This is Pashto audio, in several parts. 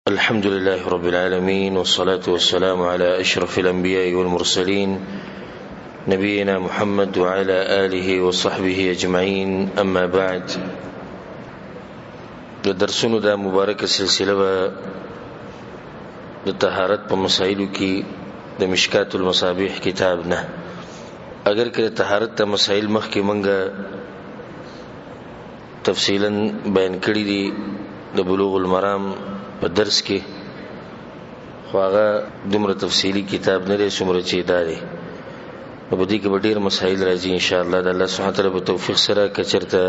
الحمد لله رب العالمين، والصلاة والسلام على أشرف الأنبياء والمرسلين، نبينا محمد وعلى آله وصحبه أجمعين، أما بعد. د درسونو دا مبارکه سلسله به د طهارت په مسایلو کې د مشکات المصابیح کتاب نه، اگر که د طهارت د مسایل مخکې مونږه تفصیلا بیان کړی دي د بلوغ المرام په درس کې، خو هغه دومره تفصیلی کتاب نه دی څومره چې دا دی. نو په دې کې به ډېر مسایل راځي ان شاء الله د الله سبحانه وتعالی په توفیق سره، که چېرته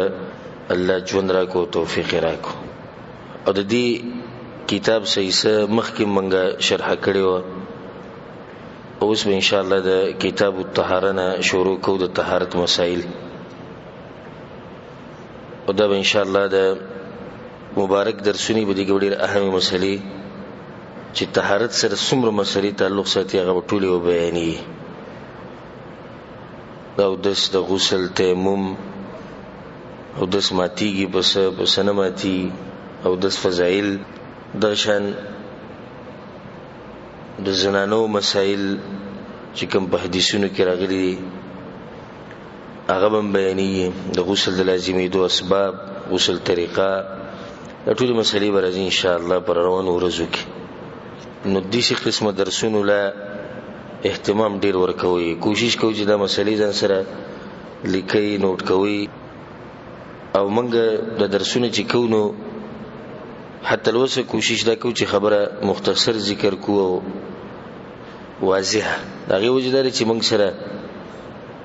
الله ژوند راکو توفیق یې راکو. او د دې کتاب صحیح مخکې مونږه شرح کړې وه، اوس به ان شاء الله د کتاب الطهاره نه شروع کوو، د طهارت مسایل. او دا به ان شاء الله د مبارک درسونی به دې کې ډېر اهمې مسلې چې طهارت سره څومره مسلې تعلق ساتي هغه به ټولې وبیانېږي. د اودس، د غسل، تیمم، اودس ماتیږي په څه، په څه نه ماتیږي، اودس فضایل، دغه شان د زنانو مسایل چې کوم په حدیثونو کې راغلي دي هغه به هم بیانېږي، د غسل د لازمېدو اسباب، غسل طریقه، دا ټولې مسلې به راځي انشاءالله پر روانو ورځو کې. نو داسې قسمه درسونو له اهتمام ډېر ورکوئ، کوشش کوئ چې دا مسلې ځان سره لیکئ، نوټ کوئ. او موږ د درسونه چې کوو نو حتی الوسه کوشش دا کوو چې خبره مختصر ذکر کوو او واضح. د هغې وجه دا ده چې موږ سره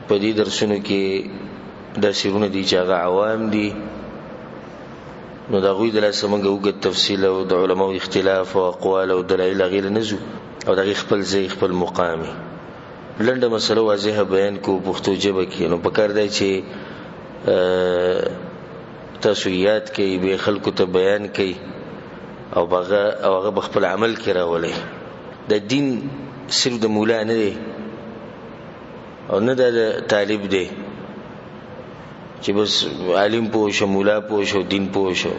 په دې درسونو کې داسې وروڼه دي چې هغه عوام دي، نو د هغوی د لاسه موږ اوږد تفصیل او د علماو اختلاف او اقوال او دلایل هغې له نه ځو، او د هغې خپل ځای خپل مقام وي. لنډه مسله واضحه بیان کوو پښتو ژبه کې. نو پکار دی چې تاسو یاد کړئ، بیا خلکو ته بیان کړئ، او هغه په خپل عمل کې راولئ. د دین صرف د مولا نه دی او نه د طالب دی چې بس عالم پوه شو، مولا پوه شو، دین پوه شو،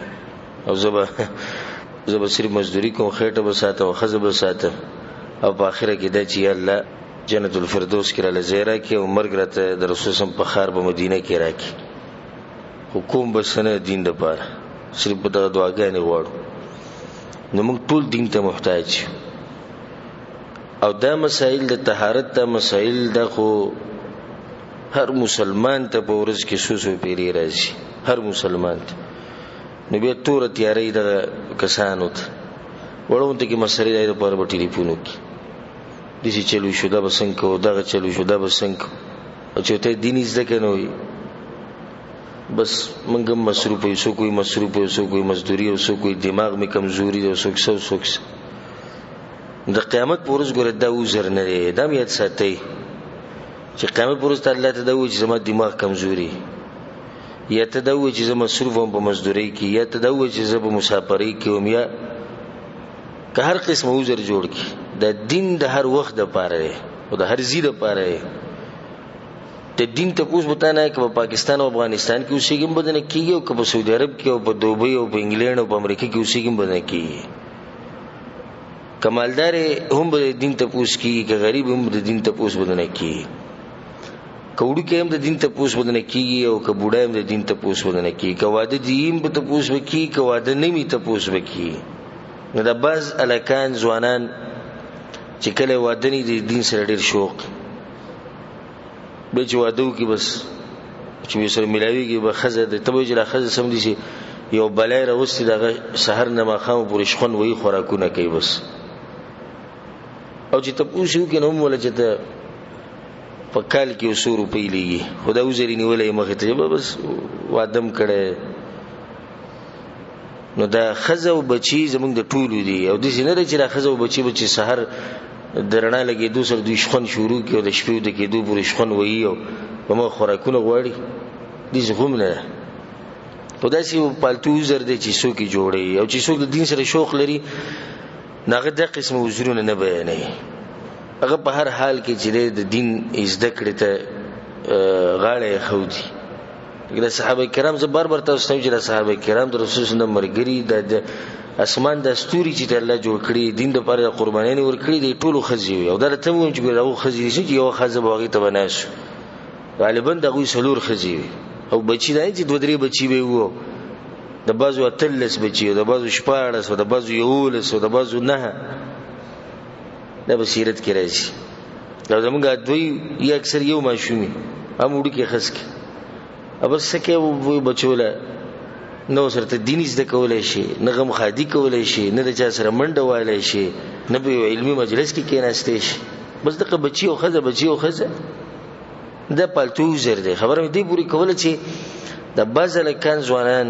او زه به صرف مزدوري کوم، خېټه به ساتم، ښځه به ساتم، او په آخره کې دا چې یا الله جنت الفردوس کې راله ځای راکړي او مرګ راته د رسول سم په ښار په مدینه کې راکړي. خو کوم به څه نه دین دپاره، صرف په دغه دعاګانې غواړو. نو موږ ټول دین ته محتاج یو. او دا مسایل د طهارت دا مسایل دا خو هر مسلمان ته په ورځ کې څو څو پیرې راځي، هر مسلمان ته. نو بیا توره تیارې دغه کسانو ته وړو ته کې مسلې دی لپاره به ټلیفون وکړي، داسې چلو شو، دا به څنګه کوو، دغه چلو شو، دا به څنګه کوو. او چې ته دین زده که نه وي بس موږ هم مصروف یو، څوک وایي مصروف یو، څوک وایي مزدوري یو، څوک وایي دماغ مې کمزوري دی، څوک څه، څوک څه. د قیامت په ورځ ګوره دا عذر نه دی، دا هم یاد ساتئ چې قیامت په ورځ ته الله ته دا ووایي چې زما دماغ کمزوري، یا ته دا ووایي چې زه مصروف وم په مزدورۍ کې، یا ته دا ووایي چې زه په مسافرۍ کې وم، یا که هر قسم عذر جوړ کړي. دا دین د هر وخت دپاره دی او د هر ځای دپاره دی. د دین تپوس به تا نه که په پاکستان او افغانستان کې اوسېږي هم به نه کېږي، او که په سعودي عرب کې او په دوبۍ او په انګلینډ او په امریکا کې اوسېږي هم به نه کېږي. که مالدار هم به د دین تپوس کېږي، که غریب هم به د دین تپوس به نه کېږي، که وړوکی هم د دین تپوس به نه کېږي، او که بوډا هم د دین تپوس به نه کېږي، که واده دی هم به تپوس به کېږي، که واده نه وي تپوس به کېږي. نو دا بعض هلکان ځوانان چې کله واده نه دي دین سره ډېر شوق، بیا چې واده وکړي بس چې بیا سره ملاویږي به ښځه ده، ته به وایې چې دا ښځه سم دي چې یو بلای راوستي، د هغه سهار نه ماښامه پورې شخوند وهي، خوراکونه کوي بس. او چې تپوس یې وکړي نو هم وله چې ته په کال کې یو څو روپۍ لېږي، خو دا عذر یې نیولی مخې ته چې بس واده م کړی. نو دا ښځه او بچي زموږ د ټولو دي، او داسې نه ده چې دا ښځه او بچي به چې سهار د رڼا لګېدو سره دوی شخوند شروع کړي او د شپې ویده کېدو پورې شخوند وهي او په موږ خوراکونه غواړي، داسې خو هم نه ده. خو داسې یو پالتو عذر دی چې څوک یې جوړوي، او چې څوک د دین سره شوق لري نو هغه دا قسم عذرونه نه بیانوي. هغه په هر حال کې چې دی د دین زده کړې ته غاړه یې ښودي. لکه د صحابه کرام، زه بار بار تاسو ته وایم چې د صحابه کرام د رسول الله ملګري، د اسمان د ستوري چې الله جوړ کړي دین د پاره قربانۍ ورکړي دي ټولو ښځې وي. او دا ته ووایم چې ګوره هغو ښځې دي چې یوه ښځه به هغې ته به ناست شو، غالبا د هغوی څلور ښځې وي او بچي دا چې دوه درې بچي به یې وو، د بعضو 18 بچي او د بعضو 16 او د بعضو 11 او د بعضو 9. دا به سیرت کې راځي. دا زمونږ دوی یې اکثر یو ماشوم وي، هم وړوکی ښځکې بس څه کوي بچو له نه سره ته دین زده کولی شي، نه غم ښادي کولی شي، نه د چا سره منډه والی شي، نه په یو علمي مجلس کې کېناستی شي. بس دغه بچي او ښځه، بچي او ښځه، دا پالتو عذر دی. خبره مې دې پورې کوله چې د بعض هلکان ځوانان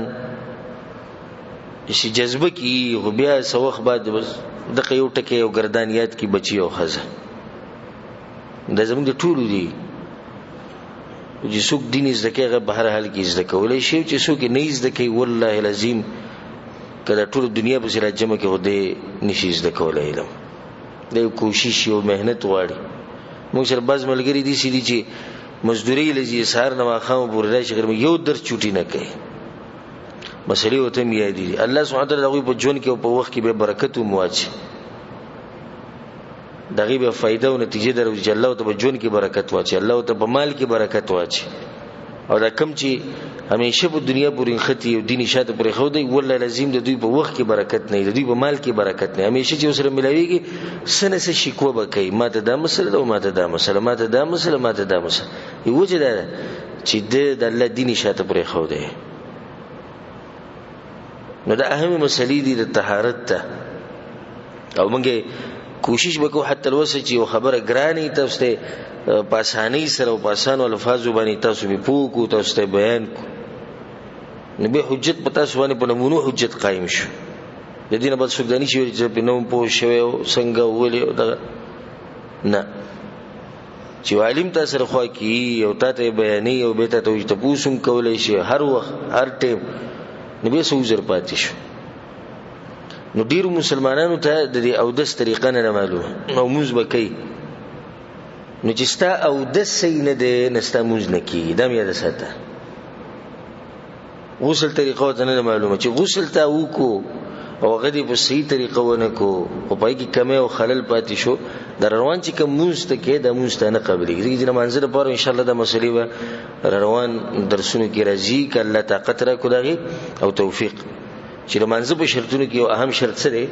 چې جذبه کېږي، خو بیا څه وخت بعد بس دغه یو ټکی او ګردان یاد کړي، بچي او ښځه. دا زموږ د ټولو دي چې څوک دین زده کوي هغه په هر حال کې زده کولی شي، چې څوک یې نه زده کوي والله العظیم که دا ټوله دنیا پسې راجمع کړي خو دی نشي زده کولی علم. دا یو کوشش یو محنت غواړي. موږ سره بعض ملګري داسې دي چې مزدوري له ځي سهار نه ماښامه پورې راشي، غرمه یو درس چوټي نه کوي، مسلې ورته هم یادې دي. الله سبحانه وتعالی د هغوی په ژوند کې او په وخت کې بیا برکت هم واچوي، د هغې بیا فایده او نتیجه دروځي چې الله ورته په ژوند کې برکت واچوي، الله ورته په مال کې برکت واچوي. او دا کم چې همیشه په دنیا پورې نښتي او دین یې شاته پرېښودی، والله العظیم د دوی په وخت کې برکت نه وي، د دوی په مال کې برکت نه وي. همیشه چې ورسره ملاویږي څه نه څه شکوه به کوي، ما ته دا مسله ده او ما ته دا مسله، ما ته دا مسله، ما ته دا مسله. یو وجه دا ده چې ده د الله دین یې شاته پرېښودی. نو دا اهمې مسلې دي د طهارت ته، او موږ کوشش وکړو حتی الوسه چې یو خبره ګرانې تاسو ته په اسانۍ سره او په اسانو الفاظو باندې تاسو به پوه کړو، تاسو ته بیان کړو، نو بیا حجت په تاسو باندې په نمونو حجت قایم شو. د دې نه بل څوک دا نه شي ویلی چې په نوم پوه شوی او څنګه ولې او دغه نه، چې عالم تا سره خوا کي او تا ته یې بیانوي او بیا تا ته وایي چې تپوس هم کولی شي هر وخت هر ټایم، نو بیا څه عذر پاتې شو. نو ډېرو مسلمانانو ته د دې اودس طریقه نه ده معلومه او مونځ به کوي. نو چې ستا اودس صحیح نه دی نو ستا مونځ نه کېږي، دا هم یاده ساته. غسل طریقه ورته نه ده معلومه، چې غسل تا وکړو او هغه دې په صحیح طریقه ونه کړو خو په هغې کې کمی او خلل پاتې شو، دا روان چې کوم مونځ ته کې دا مونځ ته نه قبلېږي. ځکه چې د لمانځه لپاره انشاءالله دا مسلې به روان درسونو کې راځي، که الله طاقت راکړو د هغې او توفیق. چې د لمانځه په شرطونو کې یو اهم شرط څه دی؟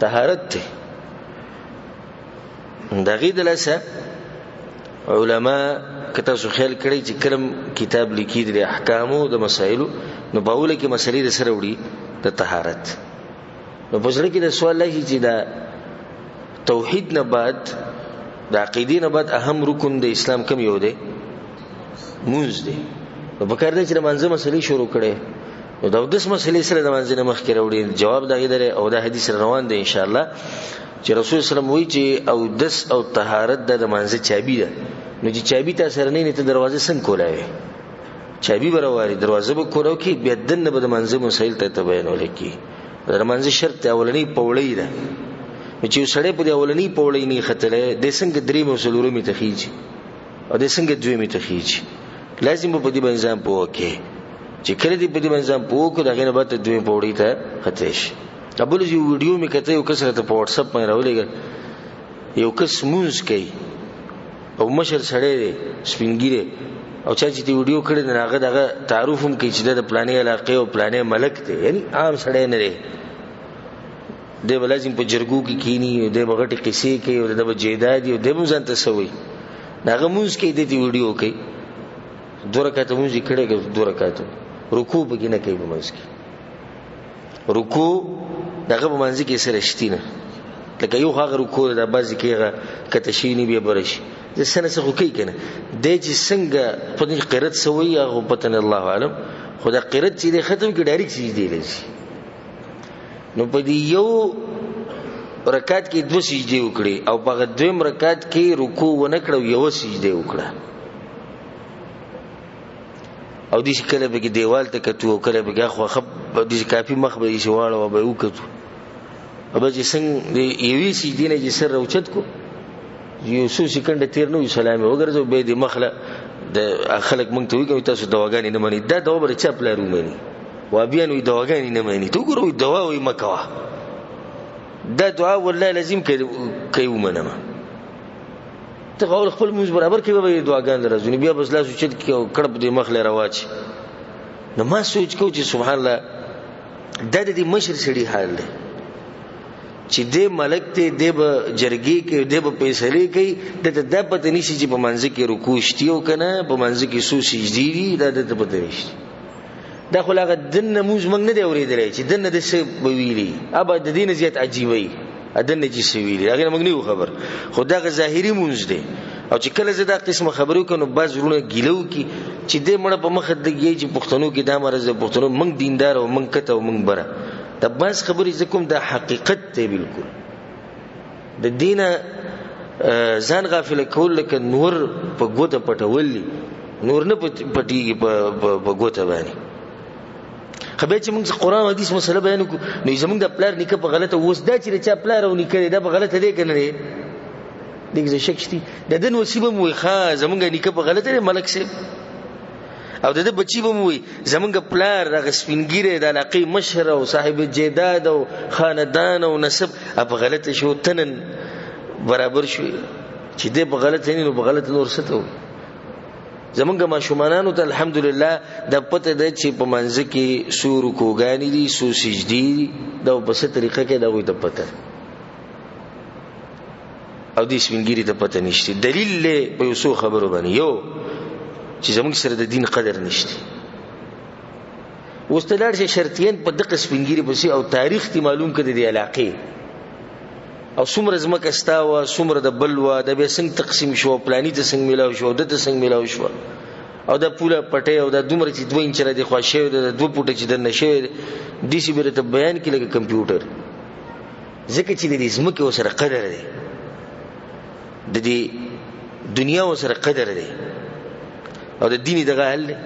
طهارت دی. د هغې د لاسه علما که تاسو خیال کړئ چې کلم کتاب لیکي د احکامو د مسایلو، نو په اوله کې مسلې د سره وړي د طهارت. نو په زړه کې د سوال راشي چې دا توحید نه بعد د عقیدې نه بعد اهم رکن د اسلام کوم یو دی؟ مونځ دی. نو پکار دی چې د لمانځه مسلې شروع کړي، نو د اودس مسلې سره د لمانځه نه مخکې راوړي. جواب د هغې دی او دا حدیث روان دی انشاءالله چې رسول صلی الله علیه وسلم وایي چې اودس او طهارت دا د لمانځه چابي ده. نو چې چابي تا سره نه وي ته دروازه څنګه کولاوې؟ چابي به راواري، دروازه به کولاو کړي، بیا دننه به د لمانځه مسایل ته ته بیانولی کړي. د لمانځه شرط دی اولنۍ پوړۍ ده. نو چې یو سړی په دې اولنۍ پوړۍ نه ختلی، دی څنګه درېیمې او څلورمې ته خېژي او دی څنګه دویمې ته خېژي؟ لازم به په دې باندې ځان پوه کړي چې کله دې په دې باندې ځان پوه کړو، د هغې نه بعد ته دویمې پوړۍ ته ختلی شي. بل یو ویډیو مې کته، یو کس راته په واتساپ باندې راولېږل، یو کس مونځ کوي او مشر سړی دی، سپین ږیری، او چا چې دې ویډیو کړې ده، هغه دغه تعارف هم کوي چې دا د پلانې علاقې او پلانې ملک دی، یعنی عام سړی نه دی. دی به لازم په جرګو کې کښېني او دی به غټې قصې کوي او ده به جایداد وي او دی به هم ځان ته څه وایي. د هغه مونځ کوي، دی ته ویډیو کوي، دوه رکعته مونځ یې کړی که دوه رکعته رکوع پکې نه کوي، په منځ کې رکوع د هغه په منځ کې سره شتي نه، لکه یو هغه رکوع ده بعضې کې هغه کته شوي نه بیا بره شي، زه څه نه څه خو کوي که نه. دی چې څنګه په دې قرت څه وایي هغه خو پته نه، الله اعلم، خو دا قرت چې دی ختم کړي ډایرکټ سجدې له ځي. نو په دې یو رکعت کې دوه سجدې وکړې او په هغه دویم رکعت کې رکوع ونه کړه او یوه سجده وکړه، او داسې کله به کې دیوال ته کتو او کله به کې اخوا ښه داسې کافي مخ به داسې واړوه به یې وکتو، او به چې څنګه د یوې سجدې نه چې سر راوچت کړو، یو څو سیکنډه تېر نه وي سلام یې وګرځوه، بیا یې د مخ له د خلک موږ ته وایي که تاسو دواګانې نه منئ، دا دوا به د چا پلار ومني؟ وابیان وایي دواګانې نه مني، ته وګوره وایي دوا وایي مه کوه، دا دعا والله لازم که یې ومنم. ته خو خپل لمونځ برابر کړې، به یې دعاګانې راځي، نو بیا بس لاس اوچت کړي او کړپ دې مخ له راواچي. نو ما سوچ کوو چې سبحان الله، دا د دې مشر سړي حال دی چې دې ملک ته دې به جرګې کوي، دې به فیصلې کوي، ده ته دا پته نشي چې په منځ کې رکوع شتي او که نه، په منځ کې څو سجدې دي، دا ده ته پته نشته. دا خو لا هغه دننه مونځ موږ نه دی اورېدلی چې دننه د څه به ویلي، ابا د دې نه زیات عجیبه وي دننه چې څه ویلي، هغې نه موږ نه یو خبر، خو دغه ظاهري مونځ دی. او چې کله زه دا قسمه خبرې وکړم نو بعض وروڼه ګیله وکړي چې دی مړه په مخه لګېږي چې پښتنو کې دا مرض دی، پښتنو موږ دیندار او موږ کته او موږ بره. دا بعض خبرې زه کوم دا حقیقت دی بالکل. د دینه ځان غافله کول لکه نور په ګوته پټول دي، نور نه پټېږي په ګوته باندې. خو بیا چې موږ قرآن او حدیث مسله بیان کړو نو زموږ د پلار نیکه په غلطه، اوس دا چې د چا پلار او نیکه دی دا په غلطه دی که نه دی، دې کې څه شک شته؟ د ده نوسي به مو وایي ښه زموږ نیکه په غلطه دی ملک صاحب، او د ده بچي به مو وایي زموږ پلار هغه سپین ږیری د علاقې مشر او صاحب جیداد او خاندان او نسب په غلطه شو، ته نن برابر شوې چې دی په غلطه نه نو په غلطه نور څه ته وایي. زمونږ ماشومانانو ته الحمدلله دا پته ده چې په منځ کې څو رکوګانې دي، څو سجدې دي، دا په څه طریقه کې دا هغوی ته پته ده، او دې سپین ږیري ته پته نشته. دلیل دی په یو څو خبرو باندې، یو چې زمونږ سره د دین قدر نشته. اوس ته لاړ شې شرطیان په دقه سپین ږیري پسې او تاریخ دې معلوم کړه د دې علاقې، او څومره ځمکه ستا وه، څومره د بل وه، دا بیا څنګه تقسیم شو، پلاني ته څنګه میلاو شو، ده ته څنګه میلاو شو، او دا پوله پټی او دا دومره چې 2 انچه را دې خوا شوی دی، دا 2 فوټه چې دننه شوی دی، داسې به راته بیان کړي لکه کمپیوټر. ځکه چې د دې ځمکې ورسره قدر دی، د دې دنیا ورسره قدر دی، او د دین دغه حال دی.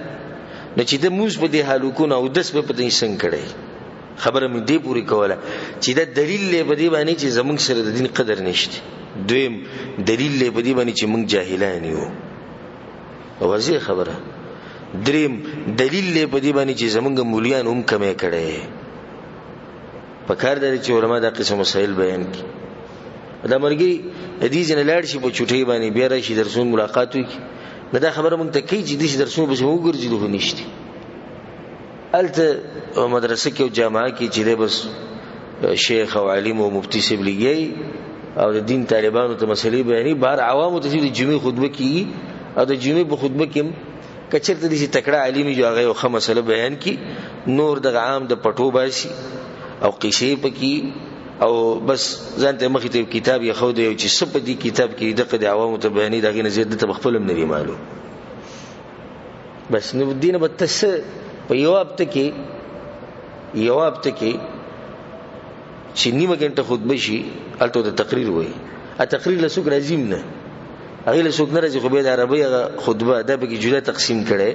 نو چې د مونځ په دې حال وکړو نو اودس به په دې څنګه کړی. خبره مې دې پورې کوله چې دا دلیل دی په دې باندې چې زمونږ سره د دین قدر نشته. دویم دلیل دی په دې باندې چې مونږ جاهلان یو، واضح خبره. دریم دلیل دی په دې باندې چې زمونږ مولیان هم کمی کړی. په کار دی چې علما دا قسم مسایل بیان کړي. دا مرګي د دې ځای نه لاړ شي په چوټۍ باندې، بیا راشي درسونو ملاقات وکړي، نو دا خبره مونږ ته کوي چې داسې درسونو پسې مو وګرځېدو خو نشته. هلته مدرسه کې او جامعه کې چې دی بس شیخ او عالم او مفتي صاحب لګیایي او د دین طالبانو ته مسلې بیانوي، بهر عوامو ته چې د جمعې خطبه کېږي، او د جمعې په خطبه کې هم که چېرته داسې تکړه عالم وي چې هغه یو ښه مسله بیان کړي، نور دغه عام د پټو باسي او قصې پکې او بس ځان ته مخې ته یو کتاب یې ښودی او چې څه په دې کتاب کې دقه د عوامو ته بیانوي، د هغې نه زیات ده ته به خپل هم نه وي معلوم. بس نو دې نه به ته څه په یوه هفته کې، یوه هفته کې چې نیمه ګنټه خطبه شي هلته ورته تقریر وایي، تقریر له څوک راځي هم نه، هغې له څوک نه راځي، خو بیا د عربۍ هغه خطبه دا پکې جدا تقسیم کړی،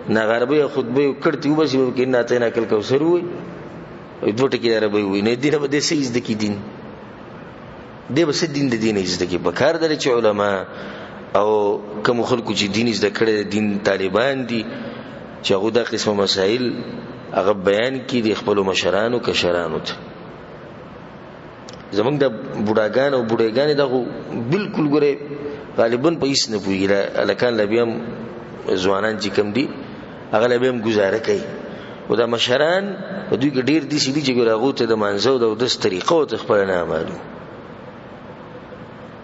نه هغه عربۍ هغه خطبه یو کړتې وباسي، به پکې انا اعطیناک الکوثر ووایي، دوه ټکي د عربۍ ووایي. نو دې نه به دی څه زده کړي دین؟ دی به څه دین د دې نه زده کړي؟ په کار ده چې علما او کوم خلکو چې دین زده کړی دی، دین طالبان دي، چې هغو دا قسمه مسایل هغه بیان کړي د خپلو مشرانو کشرانو ته. زمونږ د بوډاګان او بوډاګانې دا خو بالکل ګورې غالباً په هېڅ نه پوهېږي، هلکان لا بیا هم ځوانان چې کوم دي هغه لا بیا هم ګزاره کوي، خو دا مشران په دوی کې ډېر داسې دي چې ګوره هغو ته د مانځه او د اودس طریقه ورته خپله نه معلوم.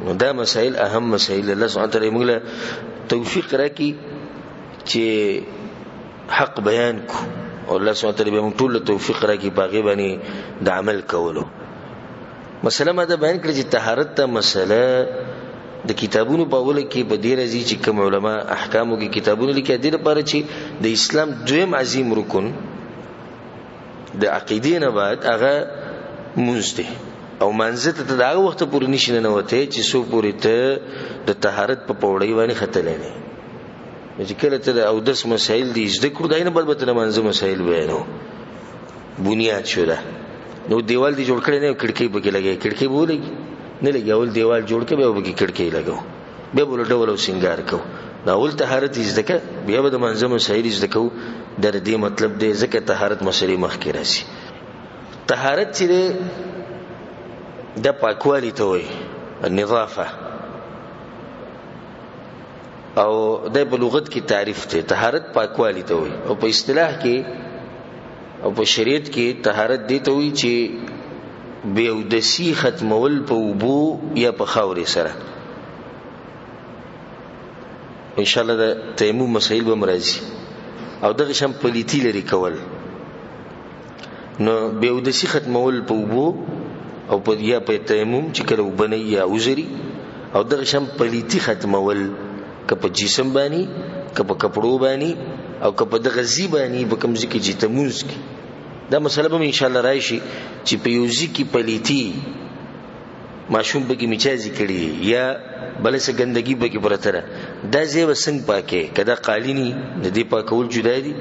نو دا مسایل اهم مسایل، الله سبحانه وتعالی موږ له توفیق راکړي چې حق بیان کړو، او الله سبحانه وتعالی به موږ ټول له توفیق راکړي په هغې باندې د عمل کولو. مسله ما دا بیان کړه چې طهارت ته مسله د کتابونو په اوله کې په دې راځي چې کوم علما احکامو کې کتابونه لیکي، دې لپاره چې د اسلام دویم عظیم رکن د عقیدې نه بعد هغه مونځ دی، او مانځه ته د هغه وخته پورې نشي ننوتی چې څو پورې ته د طهارت په پوړۍ باندې ختلی نه. نو چې کله ته د اودس مسایل دې زده کړو، د هغې نه بعد به ته د مانځه مسایل بیانو. بنیاد شو ده. نو دیوال دې جوړ کړی نه، کړکۍ پکې لګوي، کړکۍ به ولګي نه لګي، اول دیوال جوړ کړه بیا به پکې کړکۍ لګو، بیا به له ډول او سینګار کوو. نو اول طهارت یې زده کړه، بیا به د مانځه مسایل زده کوو. دا د دې مطلب دی، ځکه طهارت مسلې مخکې راځي. طهارت چې دی دا پاکوالي ته وایي، النظافه، او دا په لغت کې تعریف دی. طهارت پاکوالي ته وایي، او په اصطلاح کې او په شریعت کې طهارت دی ته وایي چې بې اودسي ختمول په اوبو یا په خاورې سره. ان شاء الله د تیمم مسایل به هم راځي، او دغه شان پلیتی لرې کول. نو بې اودسي ختمول په اوبو او په یا په تیمم چې کله اوبه نه یا عذري، او دغه شان پلیتی ختمول که په جسم باندې، که په کپړو باندې، او که په دغه ځای باندې په کوم ځای کې چې ته مونځ کې. دا مسله به هم ان شاء الله راشي چې په یو ځای کې پلیتی ماشوم پکې میچازي کړي یا بله څه ګندګي پکې پرته ده، دا ځای به څنګه پاکې؟ که دا قالیني د دې پاکول جدا دي،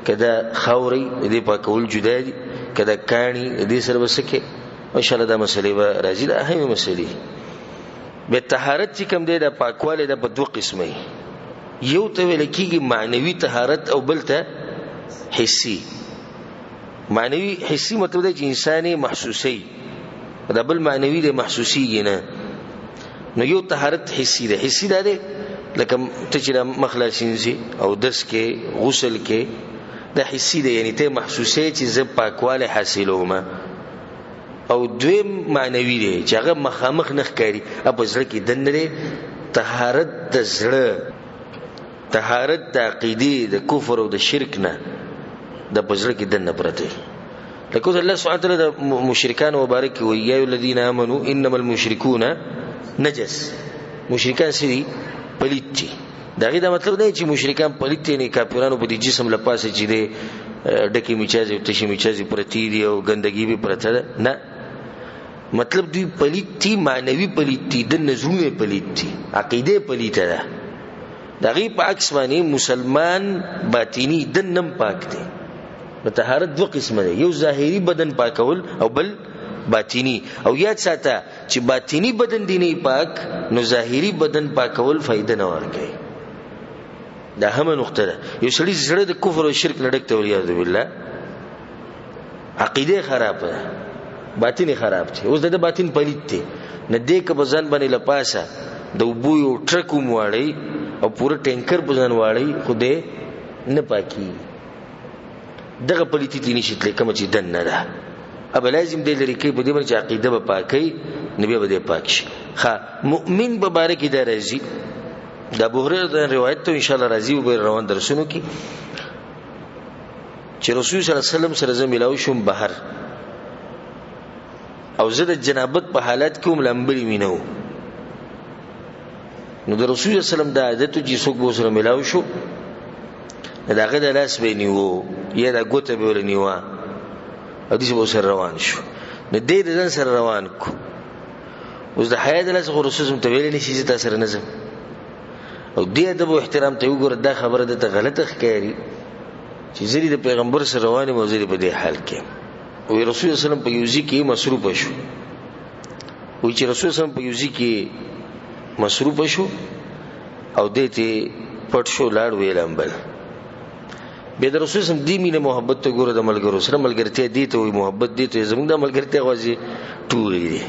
که دا خاورې د دې پاکول جدا دي، که دا کاڼي د دې سره به څه کې؟ ان شاء الله دا مسلې به راځي، دا اهمې مسلې. بیا طهارت چې کوم دی دا پاکوالی دا په دوه قسمه وي. یو ته ویل کېږي معنوي طهارت او بل ته حسي. معنوي حسي مطلب دی چې انسان یې محسوسوي، دا بل معنوي دی محسوسیږي نه. نو یو طهارت حسي دی. حسي دا دی لکه ته چې دا مخ لاس مینځې او دس کې غسل کې، دا حسي دی، یعنې ته محسوسوې چې زه پاکوالی حاصلوم. او دویم معنوي دی چې هغه مخامخ نه ښکاري، په زړه کې دننه دی. طهارت د زړه، طهارت د عقیدې د کفر او د شرک نه د په زړه کې دننه پرته دی. لکه اوس الله سبحانه وتعالی د مشرکانو مبارک کې وایي، یا ایها الذین آمنو انما المشرکون نجس. مشرکان څه دي؟ پلیت دي. د هغې دا مطلب دی چې مشرکان پلیت دي، یعنې کافرانو په دې جسم له پاسه چې دی ډکې میچازې او تشې میچازې پرتې دي او ګندګي به پرته ده، نه، مطلب دوی پلیت دي، معنوي پلیت دي، د نظرونه پلیت دي، عقیده پلیته ده. د هغې په عکس باندې مسلمان باطني دننه هم پاک دی. نو طهارت دوه قسمه دی، یو ظاهري بدن پاکول او بل باطني. او یاد ساته چې باطني بدن دی نه پاک، نو ظاهري بدن پاکول فایده نه ورکوي. دا همه نقطه ده. یو سړي زړه د کفر او شرک نه ډک دی، والعیاذ بالله، عقیده خرابه ده، باطن یې خراب دی. اوس د ده باطن پلیت دی، نه دی که په ځان باندې له پاسه د اوبو یو ټرک هم واړوي او پوره ټینکر په ځان واړوي، خو دی نه پاکېږي. دغه پلیتي ته نشي تللی کومه چې دننه ده. ابه لازم دی لرې کوي په دې باندې چې عقیده به پاکوي، نو بیا به دی پاک شي. ښه، مؤمن په باره کې دا راځي، د ابو هريره د روایت ته ان شاء الله راځي به روان درسونو کې، چې رسول صلی الله علیه وسلم سره زه ملاو شوم بهر، او زه د جنابت په حالت کې وم، لمبلي مې نه وو. نو د رسول صلی الله علیه وسلم دا عادت و چې څوک به ورسره ملاو شو، د هغه د لاس به یې نیوه یا د ګوته به یې ورنیوه او داسې به ورسره روان شو. نو دی د ځان سره روان کړو. اوس د حیا د لاسه خو رسول ته ویلی نه شي چې تا سره نه ځم، او دې ادب او احترام ته وګوره، دا خبره ده ته غلطه ښکاري چې زه دې د پیغمبر سره روان یم او زه دې په دې حال کې یم. وایي رسول الله صلی الله علیه وسلم په یو ځای کې مصروف شو. وایي چې رسول الله صلی الله علیه وسلم په یو ځای کې مصروف شو او دې ته پټ شو، لاړ ویې لمبل. بیا د رسول صلی الله علیه وسلم دې مینه محبت ته ګوره، د ملګرو سره ملګرتیا دې ته وایي، محبت دې ته وایي. زموږ دا ملګرتیا خو هسې ټورې دی،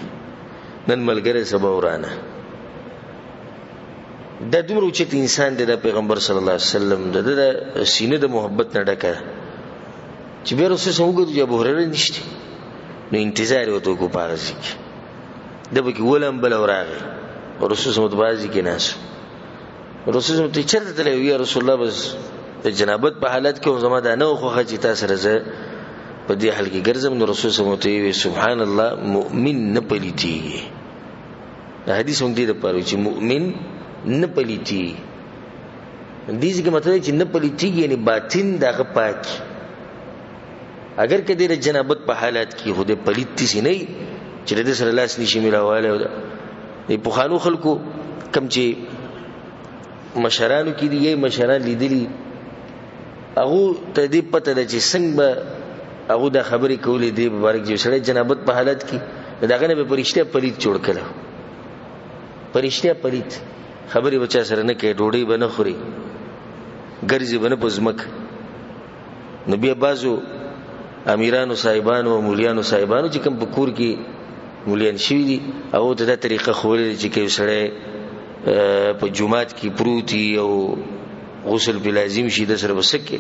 نن ملګری سبا ورانه. دا دومره اوچت انسان دی دا پیغمبر صلی الله علیه وسلم، د ده د سینه د محبت نه ډکه ده چې بیا رسول صلی الله علیه وسلم وګوري چې ابو هريره نشته، نو انتظار یې ورته وکړو په هغه ځای کې. ده پکې ولمبل او راغی، او رسول صلی الله علیه وسلم په هغه ځای کې ناست و. رسول صلی الله علیه وسلم ته چېرته تللی وې؟ یا رسول الله بس د جنابت په حالت کې زما دا نه وه خوښه چې تا سره زه په دې حال کې ګرځم. نو رسول صلی الله علیه وسلم ورته وویل سبحان الله، مؤمن نه پلیتېږي. دا حدیث موږ دې دپاره وایو چې مؤمن نه پلیتېږي. دې ځای کې مطلب دی چې نه پلیتېږي یعنې باطن د هغه پاک. اگر که دی د جنابت په حالت کې خو دی پلیت داسې نه وي چې د ده سره لاس نشي میلاولی. او د پخوانو خلکو کوم چې مشرانو کې دي، یې مشران لیدلي، هغو ته دې پته ده چې څنګه به هغو دا خبرې کولې دې مبارک چې سړی جنابت په حالت کې د هغه نه به په رښتیا پلیت جوړ کړی، په رښتیا پلیت خبرې به چا سره نه کوي، ډوډۍ به نه خوري، ګرځي به نه په ځمکه. نو بیا بعضو امیرانو صاحبانو او مولیانو صاحبانو چې کوم په کور کې مولیان شوي دي، هغو ته دا طریقه ښوولې چې که یو سړی په جومات کې پروت وي او غسل پرې لازم شي، ده سره به څه کوې؟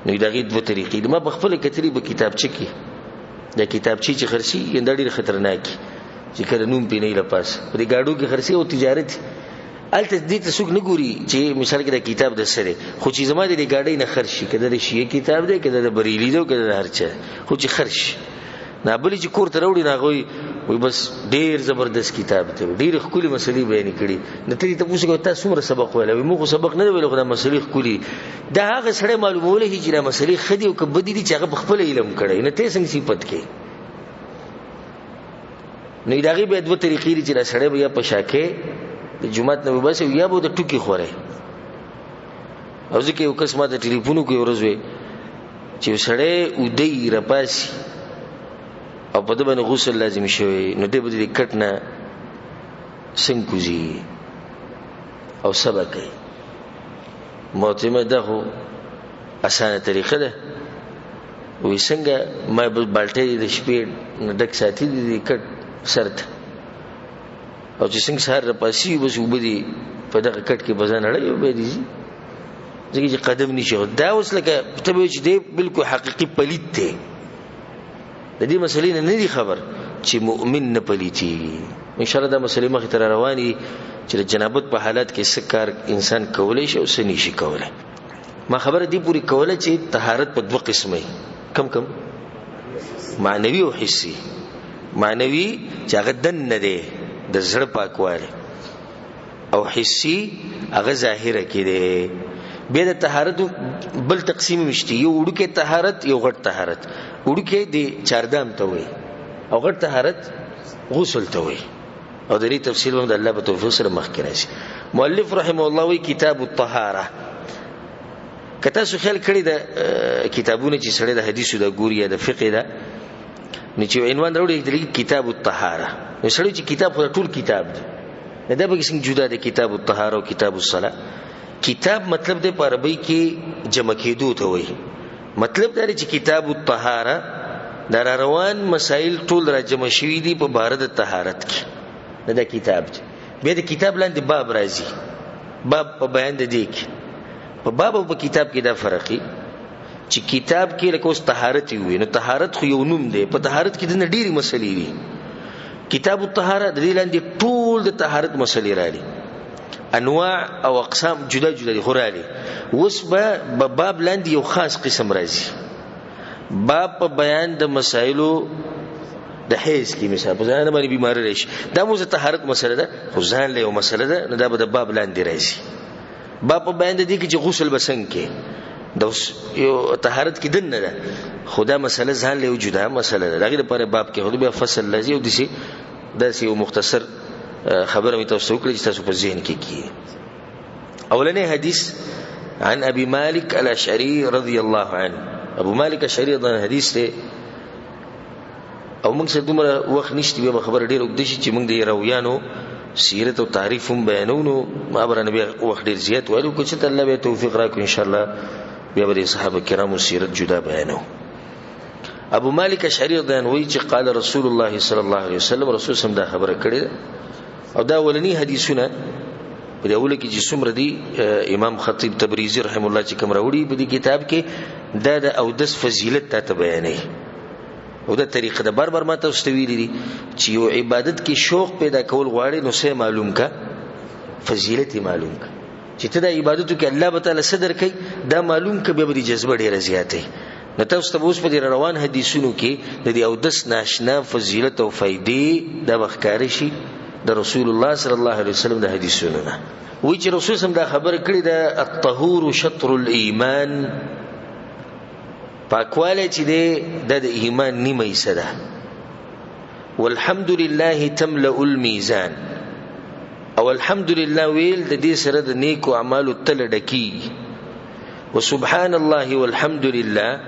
نو د هغې دوه طریقې دي. ما په خپله کتلي په کتابچه کې، دا کتابچې چې خرڅېږي دا ډېرې خطرناکې، چې کله نوم پرې نه وي له پاسه، په دې ګاډو کې خرڅېږي او تجارت هلته دې ته څوک نه ګوري چې مثال کې دا کتاب د څه دی، خو چې زما د دې ګاډۍ نه خرڅ شي، که دا د شیعه کتاب دی، که دا د بریلي دی، که دا د هر چا، خو چې خرڅ شي. نه بلې چې کور ته راوړي، نو هغه وایي بس ډېر زبردست کتاب دی، ډېرې ښکلې مسلې بیانې کړي. نو ته دې تپوس وکړه تا څومره سبق ویلی؟ وایي موږ خو سبق نه دی ویلی، خو دا مسلې ښکلې دي. دا هغه سړی معلومولی شي چې دا مسلې ښه دي او که بدې دي، چې هغه په خپله علم کړی، نو ته یې څنګه صفت کوې؟ نو د هغې بیا دوه طریقې دي چې دا سړی به یا په شا کې د جومات نه وباسي یا به د ټوکې خوري. او ځکه یو کس ما ته ټلیفون وکړ یو ورځ، وایي چې یو سړی اوده وي راپاڅي او په ده باندې غسل لازم شوی، نو دی به د دې کټ نه څنګه کوزي او څه به کوي؟ ما ته دا خو اسانه طریقه ده. وایي څنګه؟ ما به بالټۍ د شپې نه ډک ساتي د دې کټ سر ته، او چې څنګه سهار راپاڅي بس اوبه دې په دغه کټ کې په ځان اړوي او بیا دې ځي، ځکه چې قدم نشي. دا اوس لکه ته به وایې چې دی بالکل حقیقي پلیت دی، د دې مسلې نه نه دي خبر چې مؤمن نه پلیتېږي. انشاءالله دا مسلې مخې ته را روانې دي چې د جنابت په حالت کې څه کار انسان کولی شي او څه نشي کولی. ما خبره دې پورې کوله چې طهارت په دوه قسمه وي، کم کم معنوي او حسي. معنوي چې هغه دننه دی د زړه پاکوالی، او حسي هغه ظاهره کې دی. بیا د طهارت بل تقسیم هم شته، یو وړوکی طهارت، یو غټ طهارت. وړوکی د چاردام ته وایي او غټ طهارت غسل ته وایي، او د دې تفصیل هم د الله په توفیق سره مخکې راشي. مؤلف رحمه الله وایي کتاب الطهاره. که تاسو خیال کړی د کتابونه چې سړی د حدیثو د ګوري یا د فقې ده، نو چې عنوان راوړي د کتاب الطهاره، نو سړی چې کتاب خو ټول کتاب دی، نو دا به څنګه جدا دی کتاب الطهاره او کتاب الصلاه؟ کتاب مطلب دی په عربۍ کې جمع کېدو ته وایي. مطلب دا دی چې کتاب الطهاره دا را روان مسایل ټول را جمع شوي دي په باره د طهارت کې، نو دا کتاب دی. بیا د کتاب لاندې باب راځي، باب په بیان د دې کې، په باب او په کتاب کې دا فرق دی چې کتاب کې لکه اوس طهارت وي، نو طهارت خو یو نوم دی، په طهارت کې دننه ډېرې مسلې دي. کتاب الطهاره د دې لاندې ټول د طهارت مسلې راغلي، انواع او اقسام جدا جدا دي خو راغلي. اوس به باب لاندې یو خاص قسم راځي، باب په بیان د مسایلو د حیض کې، مثال په ځان باندې بیماری راشي، دا مو طهارت مسله ده خو ځان له یو مسله ده، نو دا به د باب لاندې راځي. باب په بیان د دې کې چې غسل به څنګه کوي، دا اوس یو طهارت کې دننه ده، خو دا مسله ځان له یو جدا مسله ده، د هغې لپاره باب کې خو بیا فصل راځي. او داسې یو مختصر خبره مې تاسو ته وکړه چې تاسو په ذهن کې کېږي. اولنی حدیث عن ابي مالك الاشعري رضي الله عنه. ابو مالک اشعري رضی الله عنه حدیث دی، او موږ سره دومره وخت نشته، بیا به خبره ډېره اوږده شي چې موږ د راویانو سیرت او تعریف هم بیانوو، نو ما به رانه بیا وخت ډېر زیات ویلو، که چېرته الله بیا توفیق راکړو انشاءالله بیا به د صحابه کرامو سیرت جدا بیانوو. ابو مالک اشعري رضی الله عنه وایي چې قال رسول الله صلی الله علیه وسلم، رسول سم دا خبره کړې ده. او دا اولني حدیثونه په دې اوله کې چې څومره دي، امام خطیب تبریزي رحمه الله چې کوم راوړي په دې کتاب کې، دا د اودس فضیلت تا ته بیانوي. او دا طریقه ده، بار بار ما تاسو ته ویلي دي چې یو عبادت کې شوق پیدا کول غواړي نو څه معلوم کا، فضیلت یې معلوم کا، چې ته دا عبادتو کې الله به تعالی څه درکوي دا معلوم که، بیا به دې جذبه ډېره زیاته وي. نو تاسو ته به اوس په دې روان حدیثونو کې د دې اودس ناشنا فضیلت او فایدې دا به ښکاره شي د رسول الله صلی الله علیه وسلم د حدیثونو نه. وایي چې رسول سم دا خبره کړې ده، الطهور شطر الایمان، پاکوالی چې دی دا د ایمان نیمه حصه ده. والحمد لله تملأ الميزان، او الحمد لله ویل د دې سره د نیکو اعمالو تله ډکېږي. وسبحان الله والحمد لله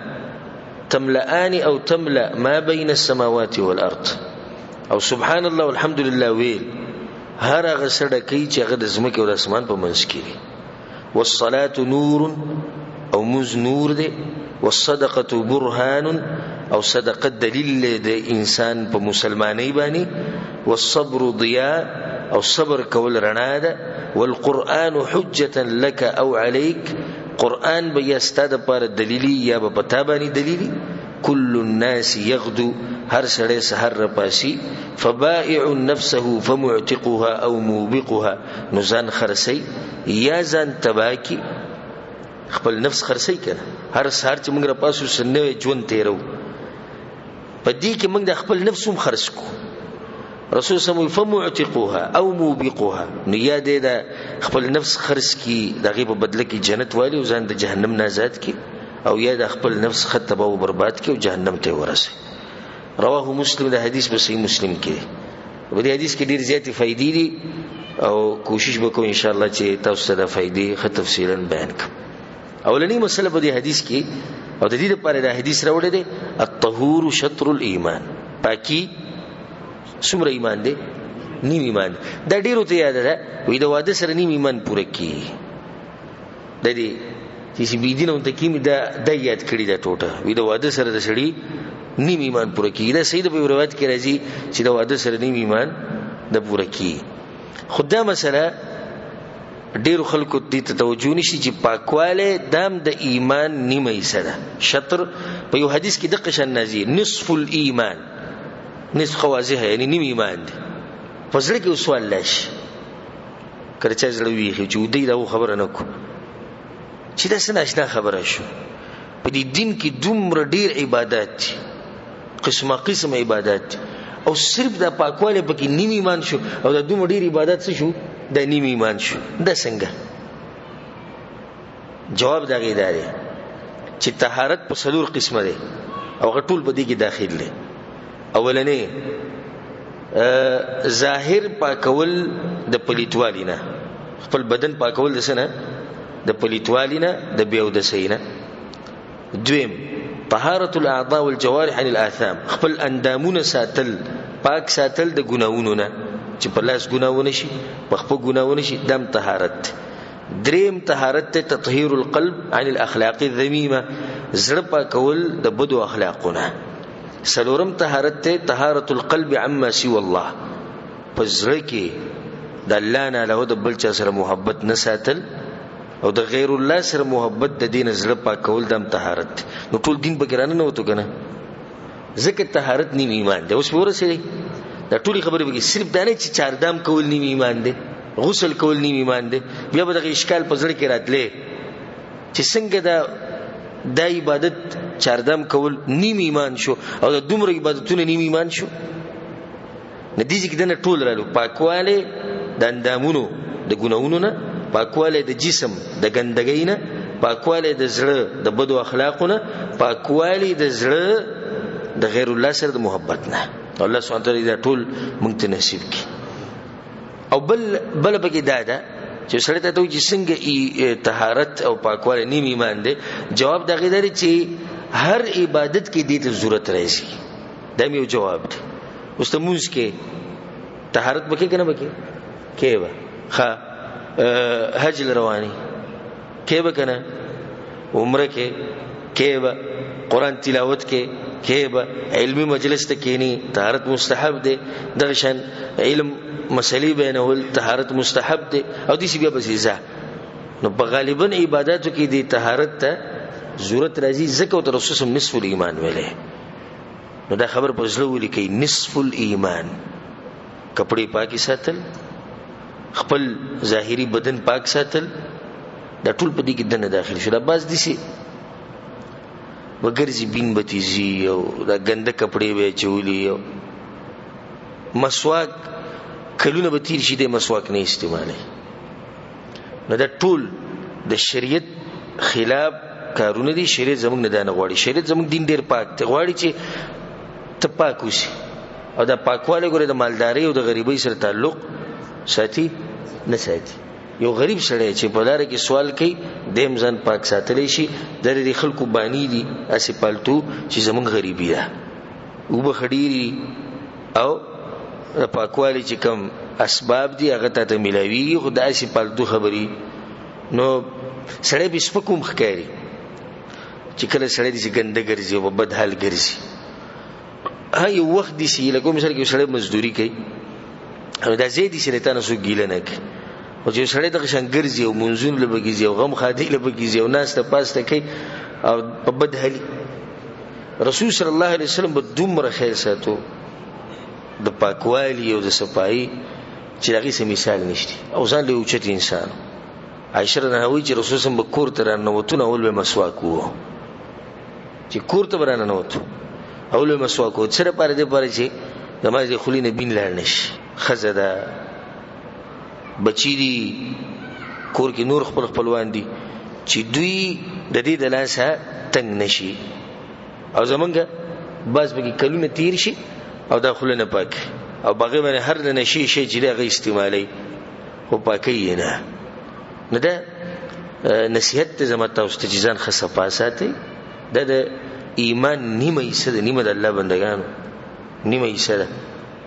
تملأان او تملأ ما بين السماوات والأرض، او سبحان الله والحمد لله ویل هر هغه څه ډکوي چې هغه د ځمکې او د اسمان په منځ کې دي. والصلاة نور، او مونځ نور دی. والصدقه برهان، او صدقه دلیل د انسان په مسلمانۍ باندې. والصبر ضیاء، او صبر کول رڼا ده. والقرآن حجة لك او عليك، قرآن به یا ستا دپاره دلیلي یا به په تا باندې دلیلي. كل الناس يغدو، هر سړی سحر راپاسي. فبائع نفسه فمعتقها او موبقها، نو ځان خرڅوي یا ځان تباه کړي. خپل نفس خرڅوي که نه؟ هر سهار چې موږ راپاسو څه نوی ژوند تېروو، په دې کې موږ د خپل نفس هم خرڅ کړو. رسول صلی الله علیه وسلم فمعتقها او موبقها، نو یا دې د خپل نفس خرڅ کړي، د هغې په بدله کې جنت والي او ځان د جهنم نه آزاد کړي، او یا د خپل نفس ښه تباه و برباد کړي او جهنم ته یې ورسوي. رواه مسلم. د حدیث په صحیح مسلم کې دی. په دې حدیث کې ډېرې زیاتې فایدې دي او کوشش به کوو انشاءالله چې تاسو ته دا فایدې ښه تفصیلا بیان کړم. اولنۍ مسله په دې حدیث کې، او د دې لپاره دا حدیث راوړی دی، الطهور شطر الایمان. پاکي څومره ایمان دی؟ نیم ایمان. دا ډېرو ته یاده ده، وایي د واده سره نیم ایمان پوره کېږي. د دې چې بې دینه ورته کېږي دا یاد کړي دا ټوټه، وایي د واده سره د سړي نیم ایمان پوره کېږي. دا صحیح ده، په یو روایت کې راځي چې د واده سره نیم ایمان د پوره کېږي. خو دا مسله ډېرو خلکو دې ته توجه نشي چې پاکوالی دام د ایمان نیمه حصه ده. شطر په یو حدیث کې دقه شان راځي، نصف الایمان. نصف خو واضح یعنی نیم ایمان دی. په زړه کې سوال راشي، کله چا زړه ویښي چې ودی دا خبره نه کو چې دا څه ناشنا خبره شو. په دې دین کې دومره ډېر عبادات دي، قسمه قسم عبادات دي، او صرف دا پاکوالی پکې نیم ایمان شو، او دا دومره ډېر عبادات څه شو؟ دا نیم ایمان شو. دا څنګه؟ جواب د هغې دا دی چې طهارت په څلور قسمه دی او هغه ټول په دې کې داخل دی. اولنی ظاهر پاکول د پلیتوالي نه، خپل بدن پاکول د څه نه؟ د پلیتوالي نه، د بې اودسۍ نه. دویم طهارة الاعضاء والجوارح عن الاثام، خپل اندامونه ساتل، پاک ساتل د ګناهونو نه، چې په لاس ګناه ونه شي، په خپل ګناه ونه شي، دم طهارت. دریم طهارت ته تطهیر القلب عن الاخلاق الذمیمه، زړه پاکول د بدو اخلاقو نه. څلورم طهارت ته طهارت القلب عما سوى الله، په زړه کې د الله نه علاوه د بل چا سره محبت نه ساتل او د غیر الله سره محبت د دین زړه پاکول دم طهارت. نو ټول دین پکې راننوتو که نه؟ ځکه طهارت نیم ایمان دی. اوس به ورسېدې دا ټولې خبرې پکې، صرف دا نه چې چاردام کول نیم ایمان دی، غسل کول نیم ایمان دی. بیا به دغه اشکال په زړه کې راتلی چې څنګه دا عبادت چاردام کول نیم ایمان شو او دا دومره عبادتونه نیم ایمان شو. نو دې ځای کې دننه ټول رالو، پاکوالی د اندامونو د ګناهونو نه، پاکوالی د جسم د ګندګۍ نه، پاکوالی د زړه د بدو اخلاقو نه، پاکوالی د زړه د غیر الله سره د محبت نه. الله سبحانه وتعالی دا ټول موږ ته نصیب کړي. او بل پکې دا ده چې سړی ته وایي چې څنګه طهارت او پاکوالی نیم ایمان دی، جواب د هغې دا دی چې هر عبادت کې دې ته ضرورت راځي. دا مې یو جواب دی. اوس ته مونځ کې طهارت به کې که نه به کې؟ کې به. ښه، حج له روانې کې به که نه؟ عمره کې کې به، قرآن تلاوت کې کې به، علمي مجلس ته کینی طهارت مستحب دی، دغه شان علم مسلې بیانول طهارت مستحب دی، او داسې بیا پسې ځه. نو په غالبا عباداتو کې دې طهارت ته ضرورت راځي، ځکه ورته رسول صلی الله علیه وسلم نصف الایمان ویلی. نو دا خبر په زړه ولیکئ، نصف الایمان، کپړې پاکې ساتل، خپل ظاهري بدن پاک ساتل، دا ټول په دې کې دننه داخل شو. دا بعض داسې به ګرځي بین به تیزي او دا ګنده کپړې به یې اچولي او مسواک کلونه به تېر شي دی مسواک نه استعمالوي. نو دا ټول د شریعت خلاف کارونه دي. شریعت زموږ نه دا نه غواړي. شریعت زموږ دین ډېر پاک دی، غواړي چې ته پاک اوسې. او دا پاکوالی ګوره د مالدارۍ او د غریبۍ سره تعلق ساتي نه ساتي. یو غریب سړی چې په لاره کې سوال کوي دی هم ځان پاک ساتلی شي. دا د دې خلکو بانې دي هسې پالتو چې زموږ غریبي ده، اوبه ښه ډېرې دي او د پاکوالي چې کوم اسباب دي هغه تا ته میلاویږي، خو دا هسې پالتو خبرې. نو سړی بې سپک هم ښکاري چې کله سړی داسې ګنده ګرځي او په بد حال ګرځي. ها یو وخت داسې لکه مثال کې یو سړی مزدوري کوي او دا ځای داسې دی تا نه څوک ګیله نه کوي، خو چې یو سړی دغه شان ګرځي او مونځونو له پکې ځي او غم ښادۍ له پکې ځي او ناسته پاسته کوي او په بد حالي، رسول صلی الله علیه وسلم به دومره خیر ساتو د پاکوالي او د صفایي چې د هغې څه مثال نشته، او ځان له اوچت انسان. عایشه رضی الله عنها وایي چې رسول صلی الله علیه وسلم به کور ته راننوتو نو اول به مسواک ووهو، چې کور ته به راننوتو اول به مسواک ووهو. څه لپاره؟ دې لپاره چې زما د خولې نه بین لاړ نه شي. ښځه ده، بچي دي، کور کې نور خپل خپلوان دي، چې دوی د دې د لاسه تنګ نه شي. او زمونږ بعض پکې کلونه تیر شي او دا خوله نه پاکوي، او په هغې باندې هر د نشې شی چې دی هغه استعمالوي، خو پاکوي یې نه. نو دا نصیحت دی زما تاسو ته چې ځان ښه صفا ساتئ. دا د ایمان نیمه حصه ده، نیمه د الله بندګانو نیمه حصه ده.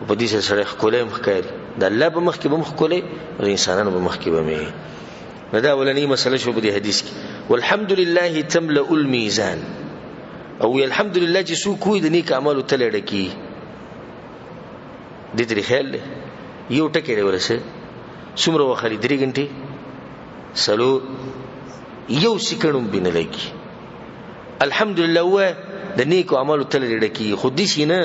او په دې سره سړی ښکلی هم ښکاري، د الله په مخ کې به هم ښکلی او د انسانانو په مخ کې به هم وي. نو دا اولنۍ مسله شوه په دې حدیث کې. والحمد لله تملأ الميزان، او وی الحمدلله چې څوک وایي د نیک اعمالو تله ډکېږي. دې ته خیال دی، یو ټکی دی ورسه څومره وخت خالي؟ 3 ګنټې، 4، یو سیکنډ هم پرې نه لګي. الحمدلله ووایه د نیکو اعمالو تله دې ډکېږي. خو داسې نه،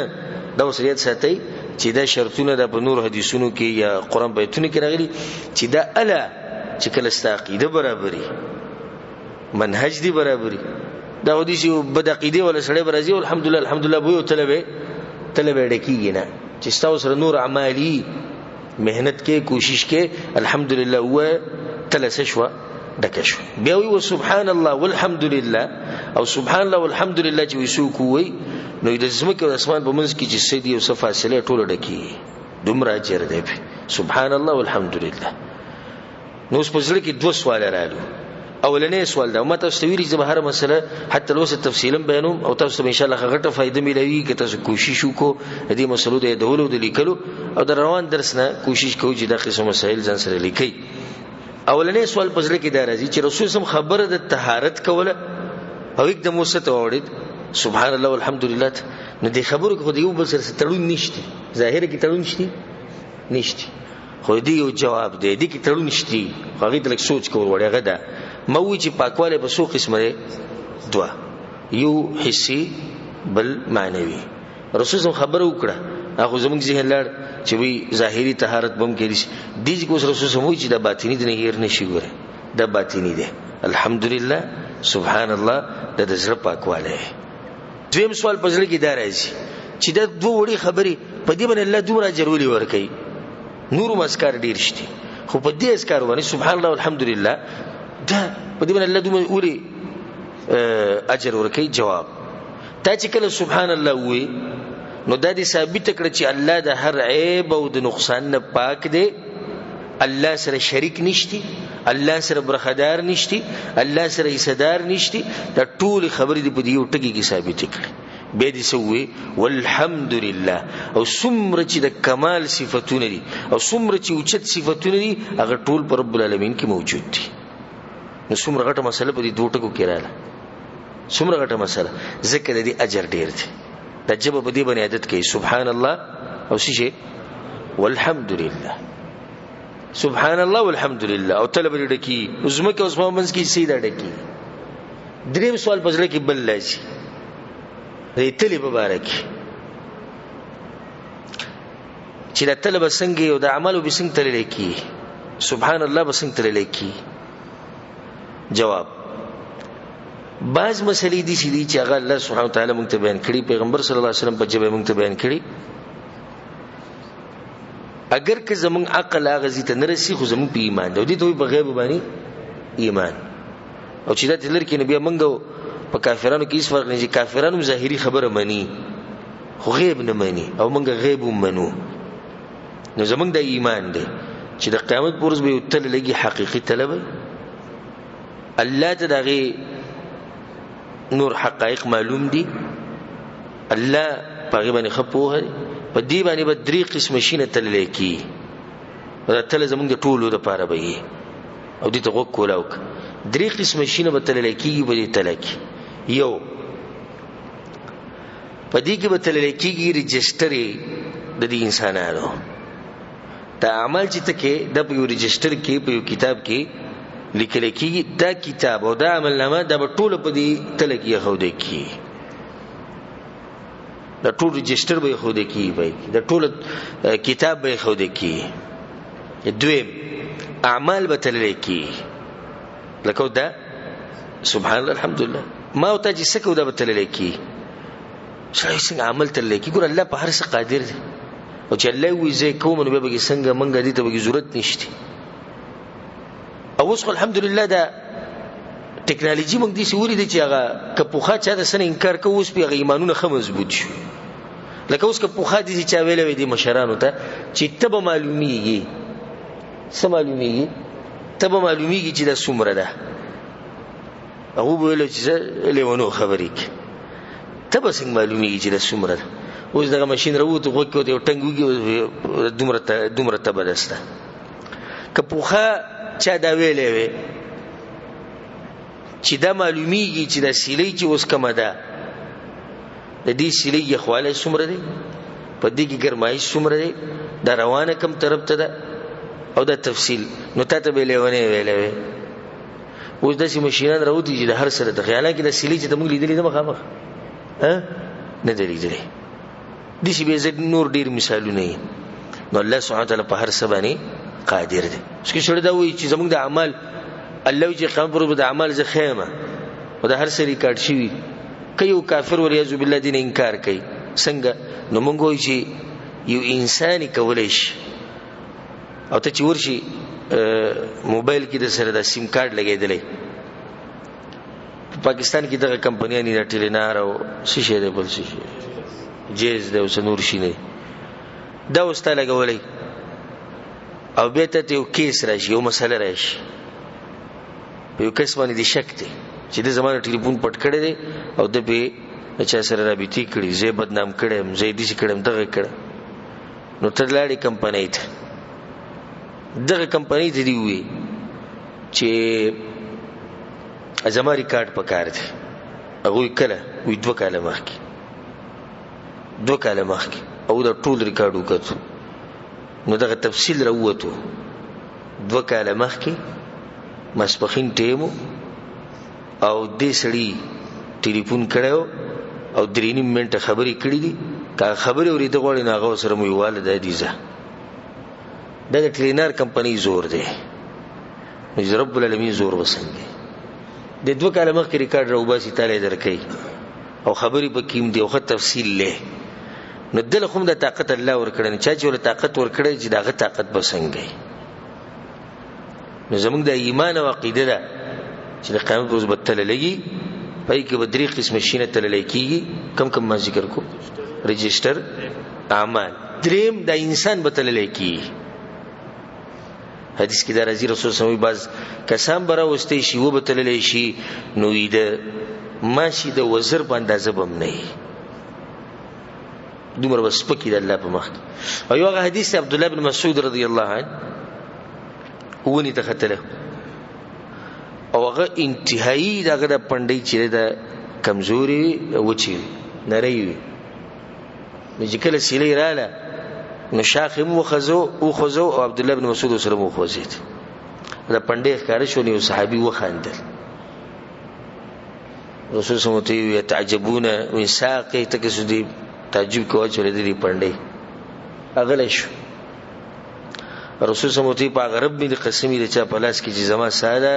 دا اوس یاد ساتئ چې دا شرطونه دا په نورو حدیثونو کې یا قرآن په ایتونو کې راغلي چې دا اله چې کله ستا عقیده برابري، منهج دی برابري، دا خو داسې یو بد عقیدې والا سړی به راځي الحمدلله الحمدلله به وایي، تله به ډکېږي نه. چې ستا ورسره نور اعمالي محنت کې کوشش کې الحمدلله ووایه، تله څه شوه؟ ډکه شوه. بیا وایي وسبحان الله والحمد لله، او سبحان الله والحمد لله چې وایي څوک ووایي نو د ځمکې او د اسمان په منځ کې چې څه دي او څه فاصله ټوله ډکېږي، دومره اجر دی پرې. سبحان الله والحمد لله. نو اوس په زړه کې دوه سواله رالو. اولنی سوال دا، ما تاسو ته ویلي چې زه به هره مسله حتی له اوسه تفصیلا بیانوم او تاسو ته به انشاءالله ښه غټه فایده میلاویږي که تاسو کوشش وکړو د دې مسلو د یادولو د لیکلو او د روان درس نه کوشش کوو چې دا قسم مسایل ځان سره لیکئ. اولنی سوال په زړه کې دا راځي چې رسول سم خبره د طهارت کوله او یک د موسی ته واورېد سبحان الله والحمد لله، نو دې خبرو کې خو د یو بل سره تړون نشته، ظاهر کې تړون شته نشته، خو دې یو جواب دی، دې کې تړون شته، خو هغې ته لږ سوچ کول غواړي. هغه دا ما ووایي چې پاکوالی په څو قسمه دی؟ دوه، یو حسي بل معنوي. رسول سم خبره وکړه، هغه خو زموږ ذهن لاړ چې وایي ظاهري طهارت به هم کېدای شي. دې چې اوس رسول سم وایي چې دا باطني دی، نه هېر نه شي، ګوره دا باطني دی. الحمدلله سبحان الله دا د زړه پاکوالی دی. دویم سوال په زړه کې دا راځي چې دا دوه وړې خبرې په دې باندې الله دومره اجر ولې ورکوي؟ نور هم اذکار ډېر شته، خو په دې اذکار باندې سبحان الله والحمدلله دا په دې باندې الله دومره ولې اجر ورکوي؟ جواب، تا چې کله سبحان الله ووایي نو دا دې ثابته کړه چې الله د هر عیب او د نقصان نه پاک دی، الله سره شریک نشتی، الله سره برخدار نشتی، الله سره حصهدار نشتی. دا ټولې خبرې دې په دې یو ټکي کې ثابتې کړې. بیا دې څه ووایي؟ والحمدلله. او څومره چې د کمال صفتونه دي او څومره چې اوچت صفتونه دي هغه ټول په رب العالمین کې موجود دي. نو څومره غټه مسله په دې دوو ټکو کې راغله، څومره غټه مسله، ځکه د دې اجر ډېر دی. دا ژبه په دې باندې عادت کوي سبحان الله او څه شی والحمد لله، سبحان الله والحمد لله، او تله به دې ډکېږي. نو ځمکه اوس په منځ کې سیده ډکېږي. دریم سوال په زړه کې بل راځي، د دې تلې په باره کې چې دا تله به څنګه او د عملو به څنګه تللی کېږي، سبحان الله به څنګه تللی کېږي؟ جواب، بعض مسلې دي چې دي چې هغه الله سبحانه وتعالی مونږ ته بیان کړي، پیغمبر صلی الله علیه وسلم په ژبه مونږ ته بیان کړي. اگر که زمونږ عقل هغه ځای ته نه رسي، خو زمونږ په ایمان دی، او دې ته وایي په غیب باندې ایمان. او چې دا ترې لرې کړي نو بیا مونږ په کافرانو کې هېڅ فرق نه، چې کافران هم ظاهري خبره مني خو غیب نه مني، او مونږ غیب هم منو. نو زمونږ دا ایمان دی چې د قیامت پر ورځ به یو تله لګي، حقیقي تله به الله ته د هغې نور حقایق معلوم دي، الله په هغې باندې ښه پوهه دی. په دې باندې به درې قسمه شیونه تللی کېږي، دا تله زمونږ د ټولو دپاره به وي، او دې ته غوږ کولاو کړه. درې قسمه شیونه به تللی کېږي په دې تله کې. یو په دې کې به تلل کېږي رجسټرې د دې انسانانو دا اعمال چې ته کې دا په یو رجسټر کې په یو کتاب کې لیکل کېږي. دا کتاب او دا عملنامه دا به ټوله په دې تله کې ایښودل کېږي. دا ټول رجسټر به ایښودل کېږي پای کې، دا ټول کتاب به ایښودل کېږي. دویم اعمال به تلل کېږي، لکه دا سبحان الله الحمدلله ما او تا چې څه کوو دا به تللی کېږي. سړی څنګه عمل تللی کېږي؟ ګوره الله په هر څه قادر دی، او چې الله وایي زه یې کوم نو بیا به کې څنګه موږ دې ته به کې ضرورت نشته. او اوس خو الحمدلله دا ټکنالوژي موږ داسې ولیده چې هغه که پخوا چا د څه نه انکار کوو، اوس پرې هغه ایمانونه ښه مضبوط شو. لکه اوس که پخوا داسې چا ویلی وی دې مشرانو ته چې ته به معلومیږي، څه معلومیږي؟ ته به معلومیږي چې دا څومره ده. هغه به ویل چې زه لیونو خبرې کوي، ته به څنګه معلومیږي چې دا څومره ده؟ اوس دغه ماشین راووت، غوږ کې ورته یو ټنګ وږي، دومره تبه ده ستا. که پخوا چا دا ویلی وی چې دا معلومیږي چې دا سیلۍ چې اوس کومه ده، د دې سیلۍ یخوالی څومره دی، په دې کې ګرمایش څومره دی، دا روانه کوم طرف ته ده، او دا تفصیل، نو تا ته به یې لیونی ویلی وی. اوس داسې مشینان راوتي چې د هر سره ته حالانکه دا سیلۍ چې ته موږ لیدلې ده مخامخ نه ده لیدلې. داسې بیا زه نور ډېر مثالونه یې. نو الله سبحانه وتعالی په هر څه باندې قادر دی. اوس که سړی دا وایي چې زموږ د اعمال الله وایي چې قیامت پر ورځ به د اعمال زه ښیم، او د هر څه ریکارډ شوي، که یو کافر والعیاذ بالله دین انکار کوي څنګه؟ نو موږ وایو چې یو انسان یې کولی شي، او ته چې ورشي موبایل کې د سره د سیم کارت لګېدلی، په پاکستان کې دغه کمپنیانې د ټیلینار او څه شی دی بل څه شی جیز دی او څه نور شي نه دا اوس تا لګولی، او بیا ته یو کیس راشي، یو مسله راشي، په یو کس باندې دې شک دی چې د زمانه ټلیفون پټ کړی دی او ده پې د چا سره رابطې کړي، زه یې بدنام کړی یم، زه یې داسې کړی یم، دغه کړی. نو ته لاړې کمپنۍ ته، دغه کمپنۍ ته دې ووایي چې زما ریکارډ پکار دی. هغوی کله وایي 2 کاله مخکې، 2 کاله مخکې، او دا ټول ریکارډ وکتو، نو دغه تفصیل راووتو. 2 کاله مخکې ماسپښین ټیم او دې سړي ټلیفون کړی او 3.5 منټه خبرې کړې دي. که هغه خبرې اورېده غواړي نو هغه ورسره مو یوواله ده دي ځه. دا د ټلینار کمپنۍ زور دی، نو چې رب العالمین زور به څنګه د 2 کاله مخکې ریکارډ راوباسي، تاله یې درکوي او خبرې پکې هم دي او ښه تفصیل دی. نو دله خو هم د طاقت الله ورکړی، نو چا چې ورله طاقت ورکړی چې د هغه طاقت به څنګه وي. نو زموږ د ایمان او عقیده ده چې د قیامت ورځ به تله لګي، په هغې کې به 3 قسمه شیونه تللی کېږي. کم کم ما ذکر کو، رجسټر، اعمال. دریم دا انسان به تللی کېږي. حدیث کې دا راځي رسول صلی الله علیه وسلم بعض کسان به راوستی شي، وبه تللی شي، نو وي د ماشي د وزر په اندازه به هم نه وي، دومره به سپک وي د الله په مخ کې. او یو هغه حدیث دی عبدالله بن مسعود رضی الله عنه ونې ته ختلی او هغه انتهایی د هغه د پنډۍ چې ده کمزورې وي، وچې وي، نرۍ وي. نو چې کله سیلۍ راله نو شاخ یې هم وخوځو او عبدالله بن مسعود ورسره هم وخوځېد. د پنډۍ ښکاره شو، نو یو صحابي وخندل. رسول صلی الله علیه وسلم ورته وویل تعجبون من ساقې، ته که څه دې تعجب کې واچولې د دې پنډۍ. هغه شو. رسول صلی الله علیه وسلم په هغه رب مې د قسم د چا په لاس کې چې زما ساه ده،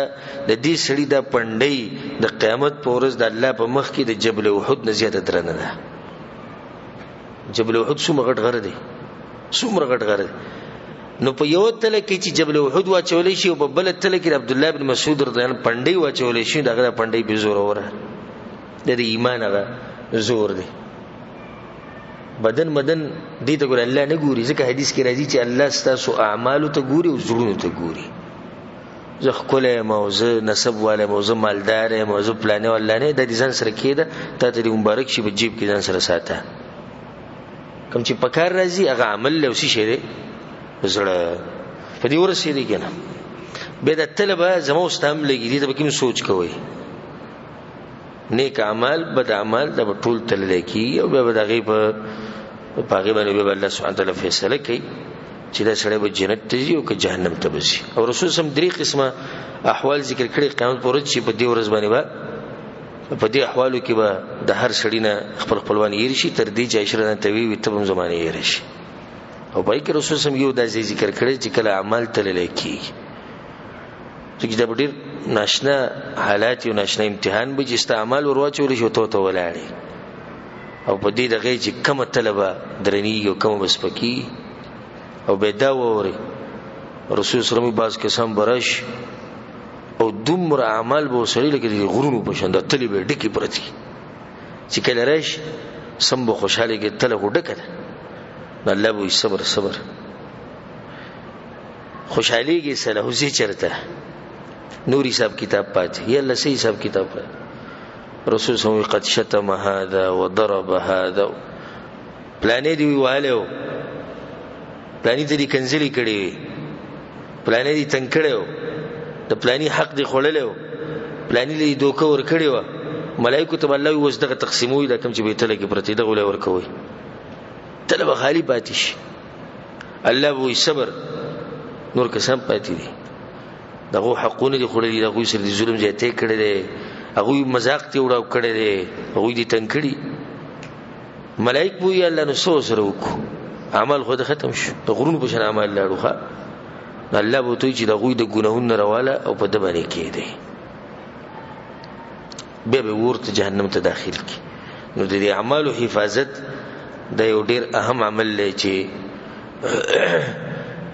د دې سړي دا پنډۍ د قیامت په ورځ د الله په مخ کې د جبل احد نه زیاته درنه ده. جبل احد څومره غټ غر دی، څومره غټ غر دی. نو په یو تله کې چې جبل احد واچولی شي او په بله تله کې د عبدالله بن مسعود رضی الله عنه پنډۍ واچولی شي، د هغه د پنډۍ پې زوروره ده، د ایمان هغه زور دی. بدن مدن دې ته ګوره الله نه ګوري، ځکه حدیث کې راځي چې الله ستاسو اعمالو ته ګوري او زړونو ته ګوري. زه ښکلی یم او زه نسب والی یم او زه مالدار یم او زه پلانی او الله نه، دا دې ځان سره کېده، تا ته دې مبارک شي، په جیب کې ځان سره ساته. کوم چې په کار راځي هغه عمل له څه شی دی، زړه په دې ورسېدې که نه. بیا دا تله به زما او ستا هم لګي، دې ته به کوم سوچ کوئ. نیک اعمال بد اعمال دا به ټول تللی کېږي او بیا به د هغې په هغې باندې بیا به الله سبحانه وتعالی فیصله کوي چې دا سړی به جنت ته ځي او که جهنم ته به ځي. او رسول سم درې قسمه احوال ذکر کړي قیامت پر ورځ، چې په دې ورځ باندې به په دې احوالو کې به د هر سړي نه خپل خپلوان هېر شي، تر دې چې عائشه رضی ته وي ته به هم زمانه هېره شي. او په کې رسول سم یو داسې ذکر کړی چې کله اعمال تللی کېږي، ځکه دا به ډېر ناشنا حالات یو ناشنا امتحان به چې ستا اعمال ور واچول شي او ته ورته ولاړ یې، او په دې دغې چې کومه تله به درنېږي او کومه به سپکېږي. او بیا دا واورې رسول صلی الله علیه وسلم بعض کسان به راشي او دومره اعمال به ورسره لکه د غرونو په شان دا تلې به یې ډکې پرتې، چې کله راشي سم به خوشحاله کړي، تله خو ډکه ده. نو الله به وایي صبر صبر، خوشحالېږي سره خو ځې چېرته نور حساب کتاب پاتې، یا الله څه حساب کتاب پاتې. رسول صلی الله علیه وسلم قد شتم هذا وضرب هذا، پلانې دی وهلی و، پلاني ته دې کنځلې کړې وې، پلانې دې تنګ کړی و، د پلاني حق دې خوړلی و، پلاني له دې دوکه ورکړې وه. ملایکو ته به الله وایي اوس دغه تقسیموي، دا کوم چې به یې تله کې پرتې دغه له ورکوئ، تله به خالي پاتې شي. الله به وایي صبر، نور کسان پاتې دي، د هغو حقونه دې خوړلي، د هغوی سره دې ظلم زیاتی کړی دی، هغوی مذاق دې وړاو کړی دی، هغوی دې تنګ کړي. ملایک به وایي الله نو څه ورسره وکړو، اعمال خو د ختم شو، د غرونو په شان اعمال لاړو. ښه، نو الله به ورته وایي چې د هغوی د ګناهونو نه راواله او په ده باندې کښېږدئ، بیا به ورته جهنم ته داخل کړي. نو د دې اعمالو حفاظت دا یو ډېر اهم عمل دی چې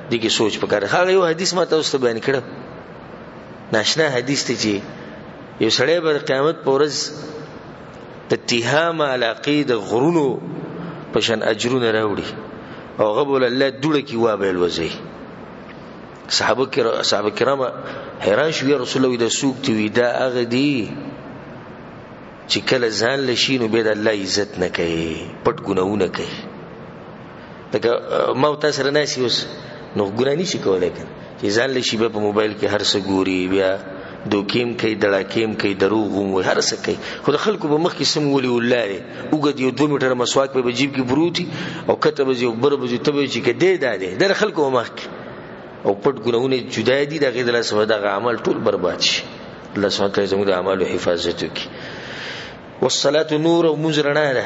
دې کې سوچ پکار دی. هغه یو حدیث ما تاسو ته بیان کړو، ناشنا حدیث دی چې یو سړی به د قیامت په ورځ د تهامه علاقې د غرونو په شان اجرونه راوړي او هغه به الله دوړه کې وابه الوزوي. صحابه کرام حیران شو، یا رسول الله دا څوک دی؟ وي دا هغه دی چې کله ځان له شي نو بیا د الله عزت نه کوي، پټ ګناهونه کوي. لکه ما او تا سره ناست اوس نو ګناه نشي کولی که نه، چې ځان له شي بیا په موبایل کې هر څه ګوري، بیا دوکې هم کوي، دړاکې هم کوي، دروغ هم وایي، هر څه کوي، خو د خلکو په مخ کې سم ولي الله دی، اوږد یو 2 میټره مسواک به په جیب کې پروت وي او کته به ځي او بره به ځي، ته به وایې چې که دی دا دی، دا د خلکو په مخ کې او پټ ګناهونه جدا دي، د هغې د لاسه به دغه عمل ټول برباد شي. الله سبحانه وتعالی زموږ د اعمالو حفاظت وکړي. والصلاة نور، او مونځ رڼا ده.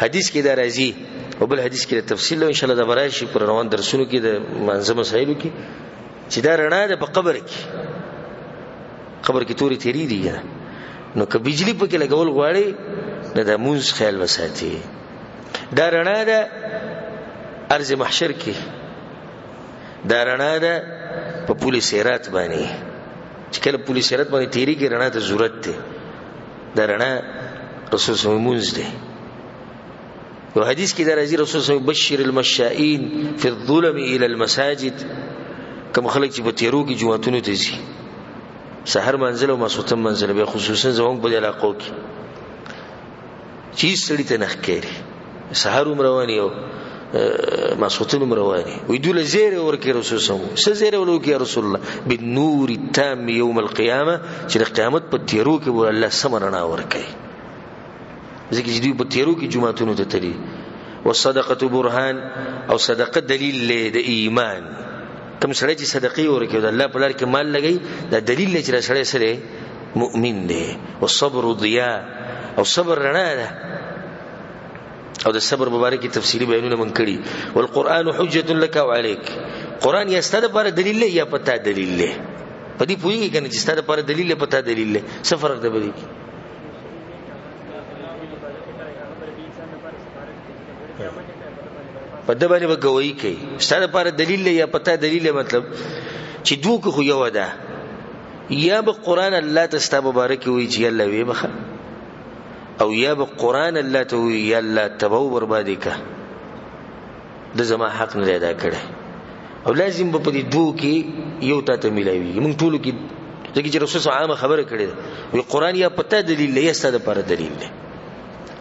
حدیث کې دا راځي او بل حدیث کې تفصیل ان شاء الله دا به راشي پر روان درسونو کې د مانځه مسایلو کې، چې دا رڼا ده په قبر کې، قبر کې تورې تیرې دي کنه، نو که بجلی پکې لګول غواړي نو د مونځ خیال وساتي. دا رڼا ده ارض محشر کې، دا رڼا ده په پولې صراط باندې، چې کله پولې صراط باندې تیریږي رڼا ته ضرورت دی. دا رڼا رسول صلی الله علیه وسلم مونځ دی. یو حدیث کې دا راځي رسول صلی الله علیه وسلم بشر المشائین فی الظلم الی المساجد، کوم خلک چې په تیرو کې جوماتونو ته ځي، سحر منزل او ماسخوتن منزل، بیا خصوصا زموږ په علاقو کې چې هیڅ سړي ته نه ښکاري، سحر هم روان یو ماسخوتن هم روان یې، وایي دوی له زیری ورکړي رسول صلی الله علیه وسلم. څه زیری ورکړي یا رسول الله؟ بالنور التام یوم القیامه، چې د قیامت په تیرو کې به الله سمه رڼا ورکوي، ځکه چې دوی په تیرو کې جوماتونو ته تللي. والصدقة برهان، او صدقه دلیل دی د ایمان. کوم سړی چې صدقې ورکوي د الله په لار کې مال لګوي، دا دلیل دی چې دا سړی څه دی؟ مؤمن دی. والصبر ضیاء، او صبر رڼا ده، او د صبر مبارک تفصیلی بیانونه من کړي. والقرآن حجة لك او عليك، قرآن یا ستا دپاره دلیل دی یا په تا دلیل دی. په دې پوهېږي که نه چې ستا دپاره دلیل دی په تا دلیل دی، څه فرق دی په دې کې؟ په ده باندې به ګواهي کوي، ستا دپاره دلیل دی یا په تا دلیل دی. مطلب چې دوو کې خو یوه ده، یا به قرآن الله ته ستا مبارک وایي چې الله ویې بخښه، او یا به قرآن الله ته وایي یا الله تباه و بربادې کړه، ده زما حق نه دی ادا کړی. او لازم به په دې دوو کې یو تا ته میلاویږي. موږ ټولو کې ځکه چې رسول صلی الله علیه وسلم عامه خبره کړې ده، وایي قرآن یا په تا دلیل دی یا ستا دپاره دلیل دی.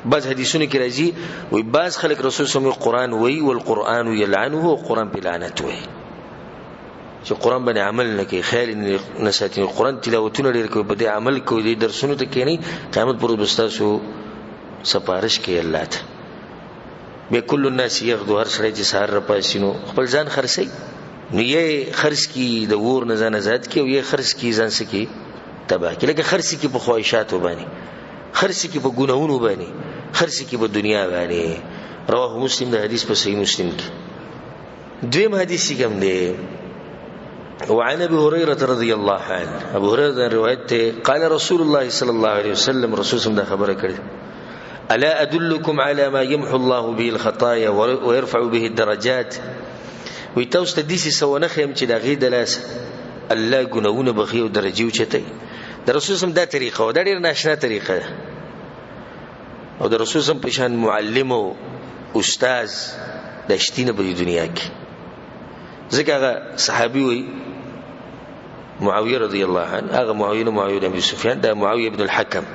بعض حدیثونو کې راځي وایي بعض خلک رسول صلی الله علیه وسلم قرآن وایي والقرآن یلعنه، او قرآن پې لعنت وایي. چې قرآن باندې عمل نه کوي، خیال نه ساتي، قرآن تلاوتونه ډېر کوي، په دې عمل کوي، دې درسونو ته کښېنئ، قیامت پر ورځ به ستاسو سفارش کوي الله ته. بیا کل الناس یغدو، هر سړی چې سهار راپاڅي نو خپل ځان خرڅوي، نو یې خرڅ کړي د اور نه ځان ازاد کړي، او یې خرڅ کړي ځان څه کړي تباه کړي. لکه خرڅ کړي په خواهشاتو باندې، خرڅ کړي په ګناهونو باندې، خرڅ کړي په دنیا باندې. رواه مسلم، د حدیث په صحیح مسلم کې. دویم حدیث کې کوم دی؟ وعن ابي هريره رضي الله عنه، ابو هريره روایت ته، قال رسول الله صلى الله عليه وسلم، رسول سم دا خبره کړې، الا ادلكم على ما يمحو الله به الخطايا ويرفع به الدرجات. وی تاسو ته داسې څه ونه ښیم چې د هغې د لاسه الله ګناهونه بخښي او درجې اوچتوي. د رسول سم دا طریقه وه، دا ډېره ناشنا طریقه ده، او د رسول سم په شان معلم او استاد د شتي نه په دې دنیا کې. ځکه هغه صحابي وایي معاویه رضی الله عنه، هغه معاویه نه معاویه بن ابي سفیان، دا معاویه بن الحکم،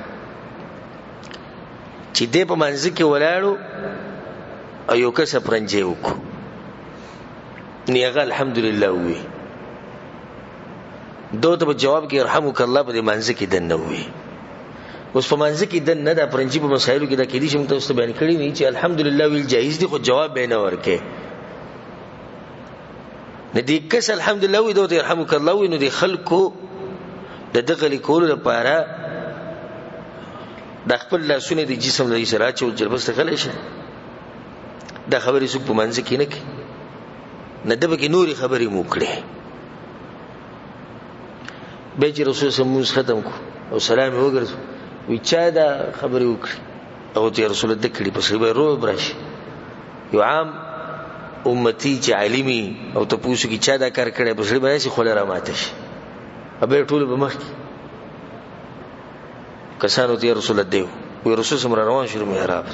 چې دی په منځ کې ولاړو او یو کس پرنجې وکړو، نو هغه الحمدلله ووی، دوی ته په جواب کې يرحمک الله په دې منځ کې دننه ووی. اوس په منځ کې دننه دا پرنجي په مسایلو کې دا کېدای شي موږ تاسو ته بیان کړي وي چې الحمدلله ویل جایز دي، خو جواب به نه ورکې. نو دې کس الحمدلله ووی، دوی ته يرحمک الله ووی، نو دې خلکو د دغه لیکولو لپاره د خپل لاسونه د جسم له سره اچول چې بس ته غلی شه، دا خبرې څوک په منځ کې نه کوي. نه ده پکې نورې خبرې مو کړې. بیا چې رسول صلی الله علیه وسلم ختم کړو او سلام یې وګرځو، وی چا دا خبرې وکړې؟ هغه ته رسول الله کړي په سړي به روب راشي. یو عام امتي چې عالمي او ته پوښتنه کوي چا دا کار کړی، په سړي به داسې خوله راماته شي، او بیا ټولو به مخکې کسانو ته رسول الله دی وی رسول سم روان شو محراب،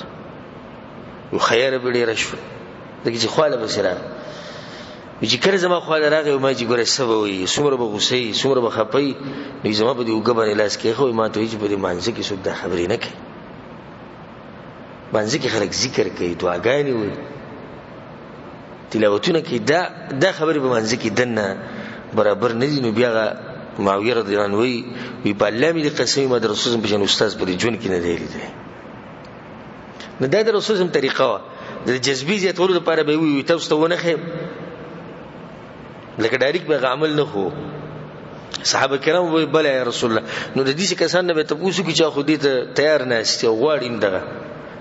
یو خیر به ډېره شوه، ځکه چې خواله پسې راغی. وی چې کله زما خواله راغی، ما چې ګوره څه به وایي، څومره به غوسه وي، څومره به خفه وي، نو زما په دې اوږه باندې لاس کېښود، ما ته وایي چې په دې مانځه کې څوک دا خبرې نه کوي، مانځه کې خلک ذکر کوي، دعاګانې وایي، تلاوتونه کوي، دا خبرې په مانځه کې دننه برابر نه دي. نو بیا هغه معاویه رضی الله عنه وایي، وایي په الله مې دې قسم وي، ما د رسول په شان استاد په دې ژوند کې نه دی لیدلی. نو دا د رسول صلی طریقه وه، د جذبې زیاتولو لپاره به یې ووایي تاسو ته ونه ښیم، لکه ډایرک به هغه عمل نه خو صحابه کرام وایي بله یا رسول الله. نو د داسې کسان نه به تپوس وکړي چې خو دې ته تیار ناست دي او غواړي هم دغه،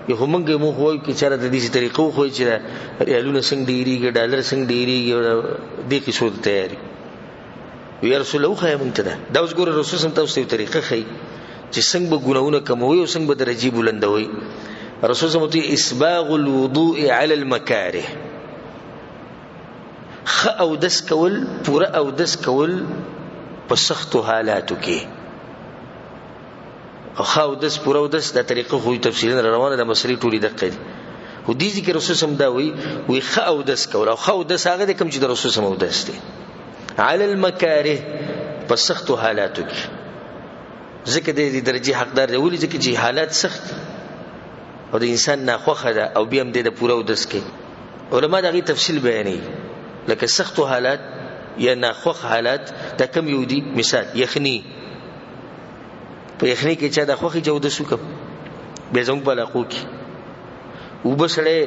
یو خو موږ یې موږ وایو که چېرې د داسې طریقه وښویي چې ریالونه څنګه ډېرېږي، ډالر څنګه ډېرېږي، دې قصو ته تیار یو. یا رسول الله وښیه موږ ته دا. دا اوس ګوره رسول صلی تاسو ته یو طریقه ښیي چې څنګه به ګناهونه کموي او څنګه به درجې بلندوي. رسول صلی الله علیه اسباغ الوضوء علی المکاره، ښه اودس کول، پوره اودس کول په سختو حالاتو کې. او ښه اودس، پوره اودس، دا طریقه خو تفصیلا روانه ده، مسلې ټولې دقه دي. خو دې ځای کې رسول صلی دا وایي، وایي ښه اودس کول، او ښه اودس هغه دی کوم چې د رسول صلی اودس دی، علی المکاره، په سختو حالاتو کې. ځکه د دې درجې حقدار دی. ولې؟ ځکه چې حالات سخت دي او د انسان ناخوښه ده، او بیا هم دی د پوره اودس کوي. علما د هغې تفصیل بیانوي، لکه سختو حالات یا ناخوښ حالات دا کم یو دي. مثال یخني، په یخني کې چا د خوښې چې اودس وکړم، بیا زموږ په علاقو کې اوبه سړی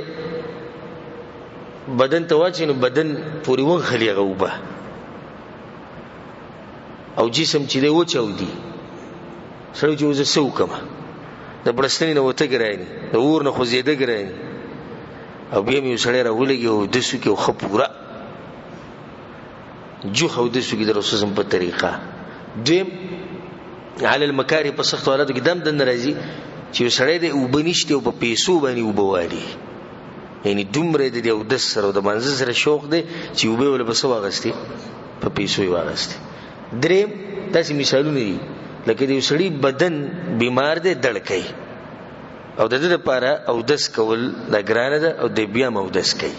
بدن ته واچوي نو بدن پورې ونښلي هغه اوبه، او جسم چې دی وچاودي، سړی چې اوس زه څه وکړم، د بړستنې نه وته ګراني، د اور نه خوځېده ګراني، او بیا مې یو سړی راولګي او اودس وکړي او ښه پوره جوخ اودس وکړي د رسول په طریقه. دویم علی المکاره، په سختو حالاتو کې دم دننه راځي چې یو سړی دی اوبه نشته او په پیسو باندې اوبه والي، یعنی دومره د دې اودس سره او د مانځه سره شوق دی چې اوبه یې ورله په څه واغستې، په پیسو یې واغستې. دریم داسې مثالونه دي لکه د یو سړي بدن بیمار دی، دړ کوي، او د ده دپاره اودس کول دا ګرانه ده، او دی بیا هم اودس کوي.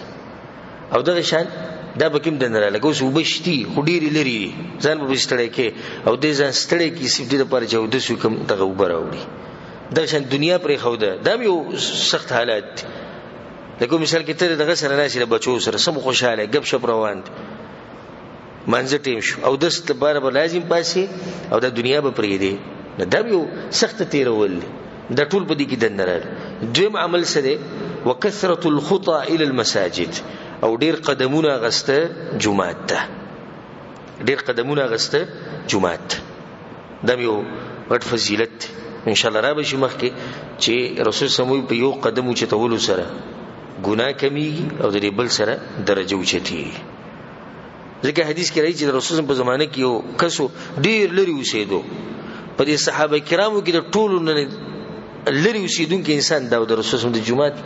او دغه شان دا پکې هم دننه راغله، لکه اوس اوبه شتي خو ډېرې لرې دي، ځان به پسې ستړی کوې، او دی ځان ستړی کړي صرف دې دپاره چې اودس وکړم دغه اوبه راوړي. دغه شان دنیا پرېښوده، دا هم یو سخت حالات دی. لکه مثال کې ته دغه سره ناست یې، د بچو سره سم خوشحاله یې، ګپ شپ روان دی، مانځه ټیم شو، او دس لپاره به لازم پاسې او د دنیا به پرېږدې. نو دا یو سخته تېرول دی، دا ټول په دې کې دننه راغلي. دویم عمل څه دی؟ وکثرة الخطى إلى المساجد، او ډېر قدمونه اخیسته جومات ته، ډېر قدمونه اخیسته جومات ته. دا یو غټ فضیلت دی. ان شاء الله را به شي مخکې چې رسول صلی الله علیه وسلم په یو قدم اوچتولو سره ګناه کمیږي او د دې بل سره درجه اوچتېږي. ځکه حدیث کې راځي چې د رسول په زمانه کې یو کس ډېر لرې اوسېدو، په دې صحابه کرامو کې د ټولو نه لرې اوسېدونکی انسان دا و د رسول صلی الله علیه وسلم د جومات.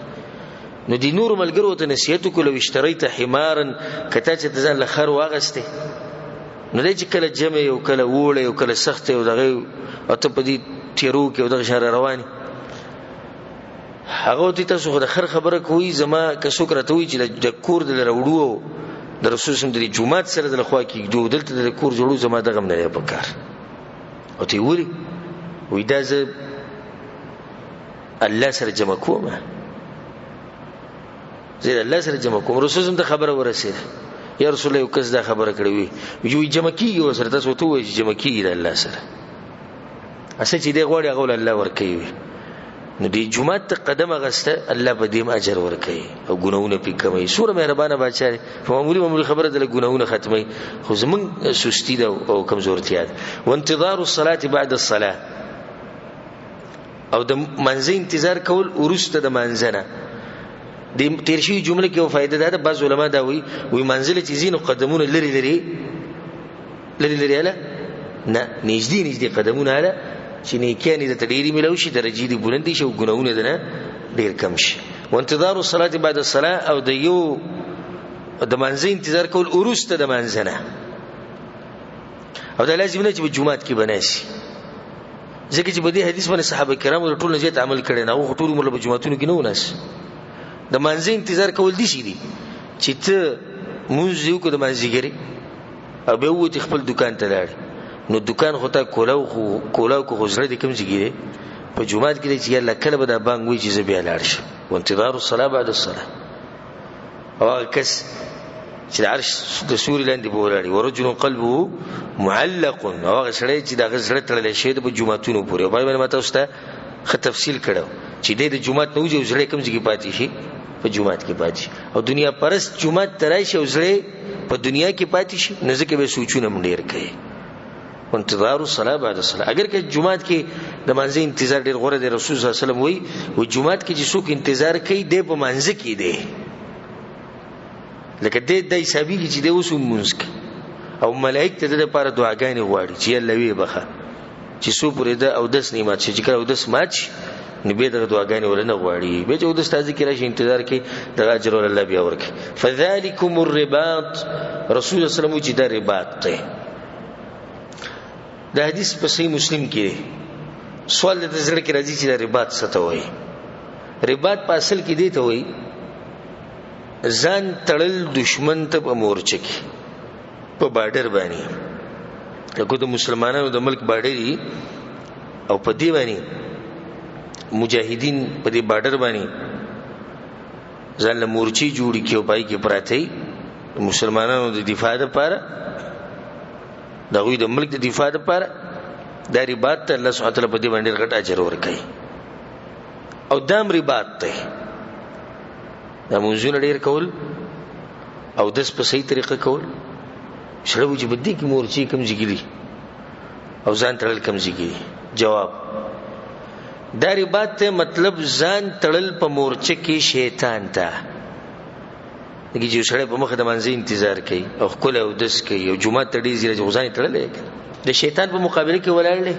نو دې نورو ملګرو ته نصیحت وکړو، لو اشتریت حمارا، که تا چې ته ځان له خر واغستې، نو دی چې کله جمع یو، کله اوړی او کله سخت یو دغه او ته په دې تیرو کې او دغه شان را روان یې. هغه ورته تاسو خو د خر خبره کوئ، زما که څوک راته وایي چې د کور د راوړو او د رسول صلی الله علیه وسلم د دې جومات سره د خوا کې ږدو، دلته د کور جوړو، زما دغه هم نه دی په کار. او ته یې ولې؟ وایي دا زه الله سره جمع کوم، زه د الله سره جمع کوم. رسول صلی الله علیه وسلم ته خبره ورسېده، یا رسول الله یو کس دا خبره کړې وي، وایي جمع کېږي ورسره، تاسو ورته ووایئ چې جمع کېږي د الله سره، هسې چې دی غواړي هغه له الله ورکوي. نو دې جومات ته قدم اخیسته، الله په دې هم اجر ورکوي او ګناهونه پرې کموي. څومره مهربانه باچا دی، په معمولي معمولي خبره دله ګناهونه ختموي، خو زموږ سستي ده او کمزورتیا ده. وانتظار الصلاة بعد الصلاة، او د مانځه انتظار کول وروسته د مانځه نه. د تېر شوي جمله کې یو فایده دا ده، بعض علما دا وایي، وایي مانځه له چې ځي نو قدمونه لرې لرې لرې لرې هله نه، نږدې نږدې قدمونه هله چې نیکیانې درته ډېرې میلاو شي، درجې دې بلندې شي او ګناهونه درنه ډېر کم شي. وانتظار الصلاة بعد الصلاة، او د یو د مانځه انتظار کول وروسته د مانځه نه. او دا لازم نه چې په جومات کې به ناست، ځکه چې په دې حدیث باندې صحابه کرامو د ټولو نه زیات عمل کړی نه، هغه خو ټول عمر په جوماتونو کې نه و ناست. د مانځه انتظار کول داسې دي چې ته مونځ دې وکړو د مازدیګرې او بیا ووتې خپل دکان ته لاړې، نو دکان خو تا کولاو خو کولاو کو، خو زړه دې کوم ځای کې دی؟ په جومات کې دی چې یاله کله به دا بانګ وایي چې زه بیا لاړ شم. وانتظار الصلاة بعد الصلاة. او هغه کس چې د عرش د سوري لاندې به ولاړ وي، ورجل قلبه معلق، او هغه سړی چې د هغه زړه تړلی شوی دی په جوماتونو پورې. او باندې ما تاسو ته ښه تفصیل کړی چې دی د جومات نه وځي او زړه یې کوم ځای کې پاتې شي؟ په جومات کې پاتې شي. او دنیا پرست جومات ته راشي او زړه یې په دنیا کې پاتې شي، نو ځکه به سوچونه هم ډېر کوي. انتظار الصلاة بعد الصلاة. اگر که جومات کې د مانځه انتظار ډېر غوره دی، رسول صلی الله علیه وسلم وایي، وایي جومات کې چې څوک انتظار کوي دی په مانځه کې دی، لکه دی دا حسابېږي چې دی اوس هم لمونځ کوي، او ملایک ته د ده لپاره دعاګانې غواړي چې الله ویې بخښه چې څو پورې ده اودس نه مات شي، چې کله اودس مات شي نو بیا دغه دعاګانې وله نه غواړي، بیا چې اودس تازه کې راشي انتظار کوي دغه اجر وله الله بیا ورکوي. فذلکم الرباط، رسول الله صلی الله علیه وسلم وایي چې دا رباط دی. دا حدیث په صحیح مسلم کې دی. سوال د زړه کې راځي چې دا رباط څه ته وایي؟ رباط په اصل کې دی ته وایي ځان تړل دشمن ته په مورچه کې په باډر باندې، لکه د مسلمانانو د ملک باډر دي او په دې باندې مجاهدین په دې باډر باندې ځان له مورچې جوړې کړي او پای کې پراته وي د مسلمانانو د دفاع دپاره، د هغوی د ملک د دفاع دپاره. دا رباط ته الله سبحانه وتعالی په دې باندې ډېر غټ اجر ورکوي. او دا هم رباط دی، دا لمونځونه ډېر کول او دس په صحیح طریقه کول. سړی وایي چې په دې کې مورچې کوم ځای کې دي او ځان تړل کوم ځای کې دي؟ جواب، دا رباط ته مطلب ځان تړل په مورچه کې شیطان ته. لکه چې یو سړی په مخه د مانځه انتظار کوي او ښکلی اودس کوي او جومات ته ډېر ځي راځي، خو ځان یې تړلی دی، د شیطان په مقابله کې ولاړ دی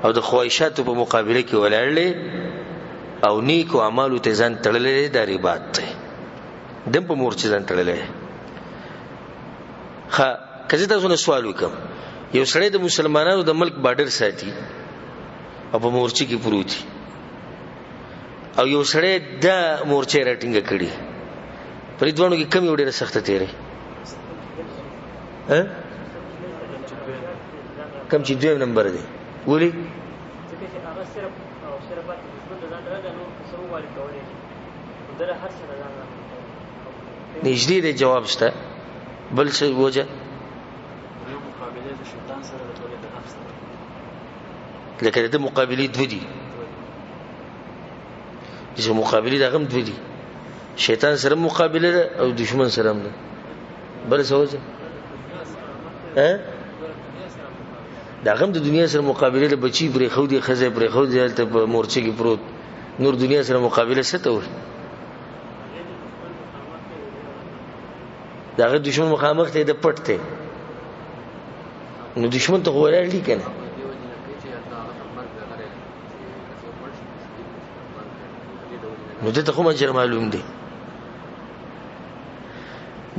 او د خواهشاتو په مقابله کې ولاړ دی او نیکو اعمالو ته ځان تړلی دی، دا رباط دی. دم په مورچه ځان تړلی دی. ښه، که زه تاسو نه سوال وکړم، یو سړی د مسلمانانو د ملک باډر ساتي او په مورچه کې پروت دی، او یو سړی دا مورچه راټینګه کړي، په دې دواړو کې کوم یو ډېره سخته تېروي؟ کوم چې دویم نمبر دی. ولې؟ ځکه چې هغه صرف او صرف دښمن د ځان تړلی دی، نور څه وغواړي کولی شي، خو ده له هر څه د ځان نږدې دی جواب شته. بل څه وجه؟ شیطان سره د بل د نفس سره. لکه د مقابلې دوه دي، چې مقابلې د هغه هم دوه دي، شیطان سره مقابله ده او دشمن سره هم ده. بل څه وجه؟ د هغه هم د دنیا سره مقابله ده، بچي پرېښودي، ښځه یې پرېښودي، هلته په مورچه کې پروت، نور دنیا سره مقابله څه ته وایي؟ د هغه دشمن مخامخ دی، د پټ دی، نو دشمن ته خو ولاړ دي که نه؟ نو ده ته خو اجر معلوم دی.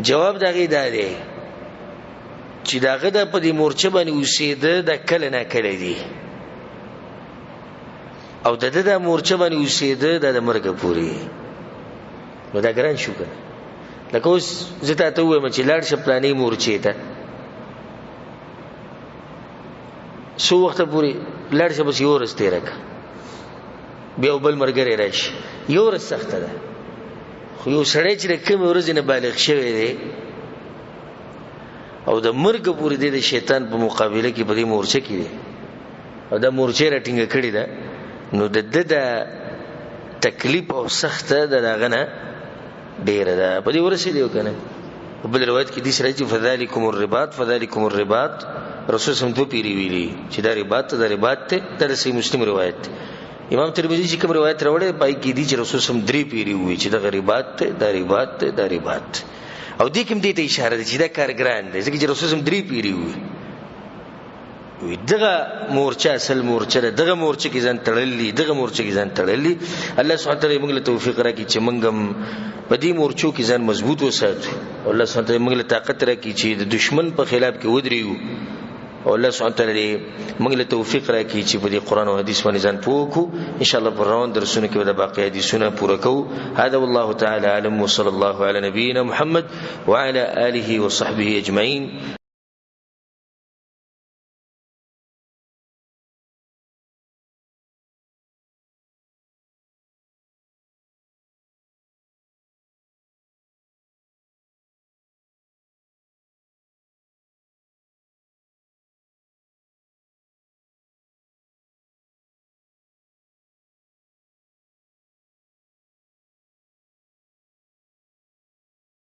جواب د هغې دا دی چې د هغه د په دې مورچه باندې اوسېده دا کله ناکله دي، او د ده دا مورچه باندې اوسېده دا د مرګه پورې، نو دا ګران شو که نه؟ لکه اوس زه تا ته ووایم چې لاړ شه پلانې مورچې ته، څو وخته پورې لاړ شه، بس یوه ورځ تېره کړه، بیا بل ملګری راشي، یوه ورځ سخته ده. خو یو سړی چې د کومې ورځې نه بالغ شوی دی او د مرګ پورې دی د شیطان په مقابله کې په دې مورچه کې دی او دا مورچه یې راټینګه کړې ده، نو د ده د تکلیف او سخته د هغه نه ډېره ده. په دې ورسېدی او که نه؟ په بل روایت کې داسې راځي فذلکم الرباط، فذلکم الرباط، رسول صلی الله علیه وسلم دوه پیرې ویلي چې دا رباط ته، دا رباط ته، دا د صحیح مسلم روایت دی. امام ترمذي چې کوم روایت راوړی پای کې دي چې رسول صلی الله علیه وسلم درې پیرې وویل چې دغه رباط ته، دا رباط ته، دا رباط ته. او دې کې هم دې ته اشاره ده چې دا کار ګران دی، ځکه چې رسول صلی الله علیه وسلم درې پیرې وویل. وی دغه مورچه اصل مورچه ده، دغه مورچه کې ځان تړلی، دغه مورچه کې ځان تړلی. الله سبحانه وتعالی موږ له توفیق راکړي چې موږ هم په دې مورچو کې ځان مضبوط وساتو، او الله سبحانه وتعالی موږ له طاقت راکړي چې د دشمن په خلاف کې ودرېږو، او الله سبحانه وتعالی موږ له توفیق راکړي چې په دې قرآن او حدیث باندې ځان پوه کړو. ان شاء الله پر روان درسونو کې به د باقي حدیثونه پوره کوو. هذا والله تعالی اعلم، وصلى الله على نبينا محمد وعلى آله وصحبه أجمعين.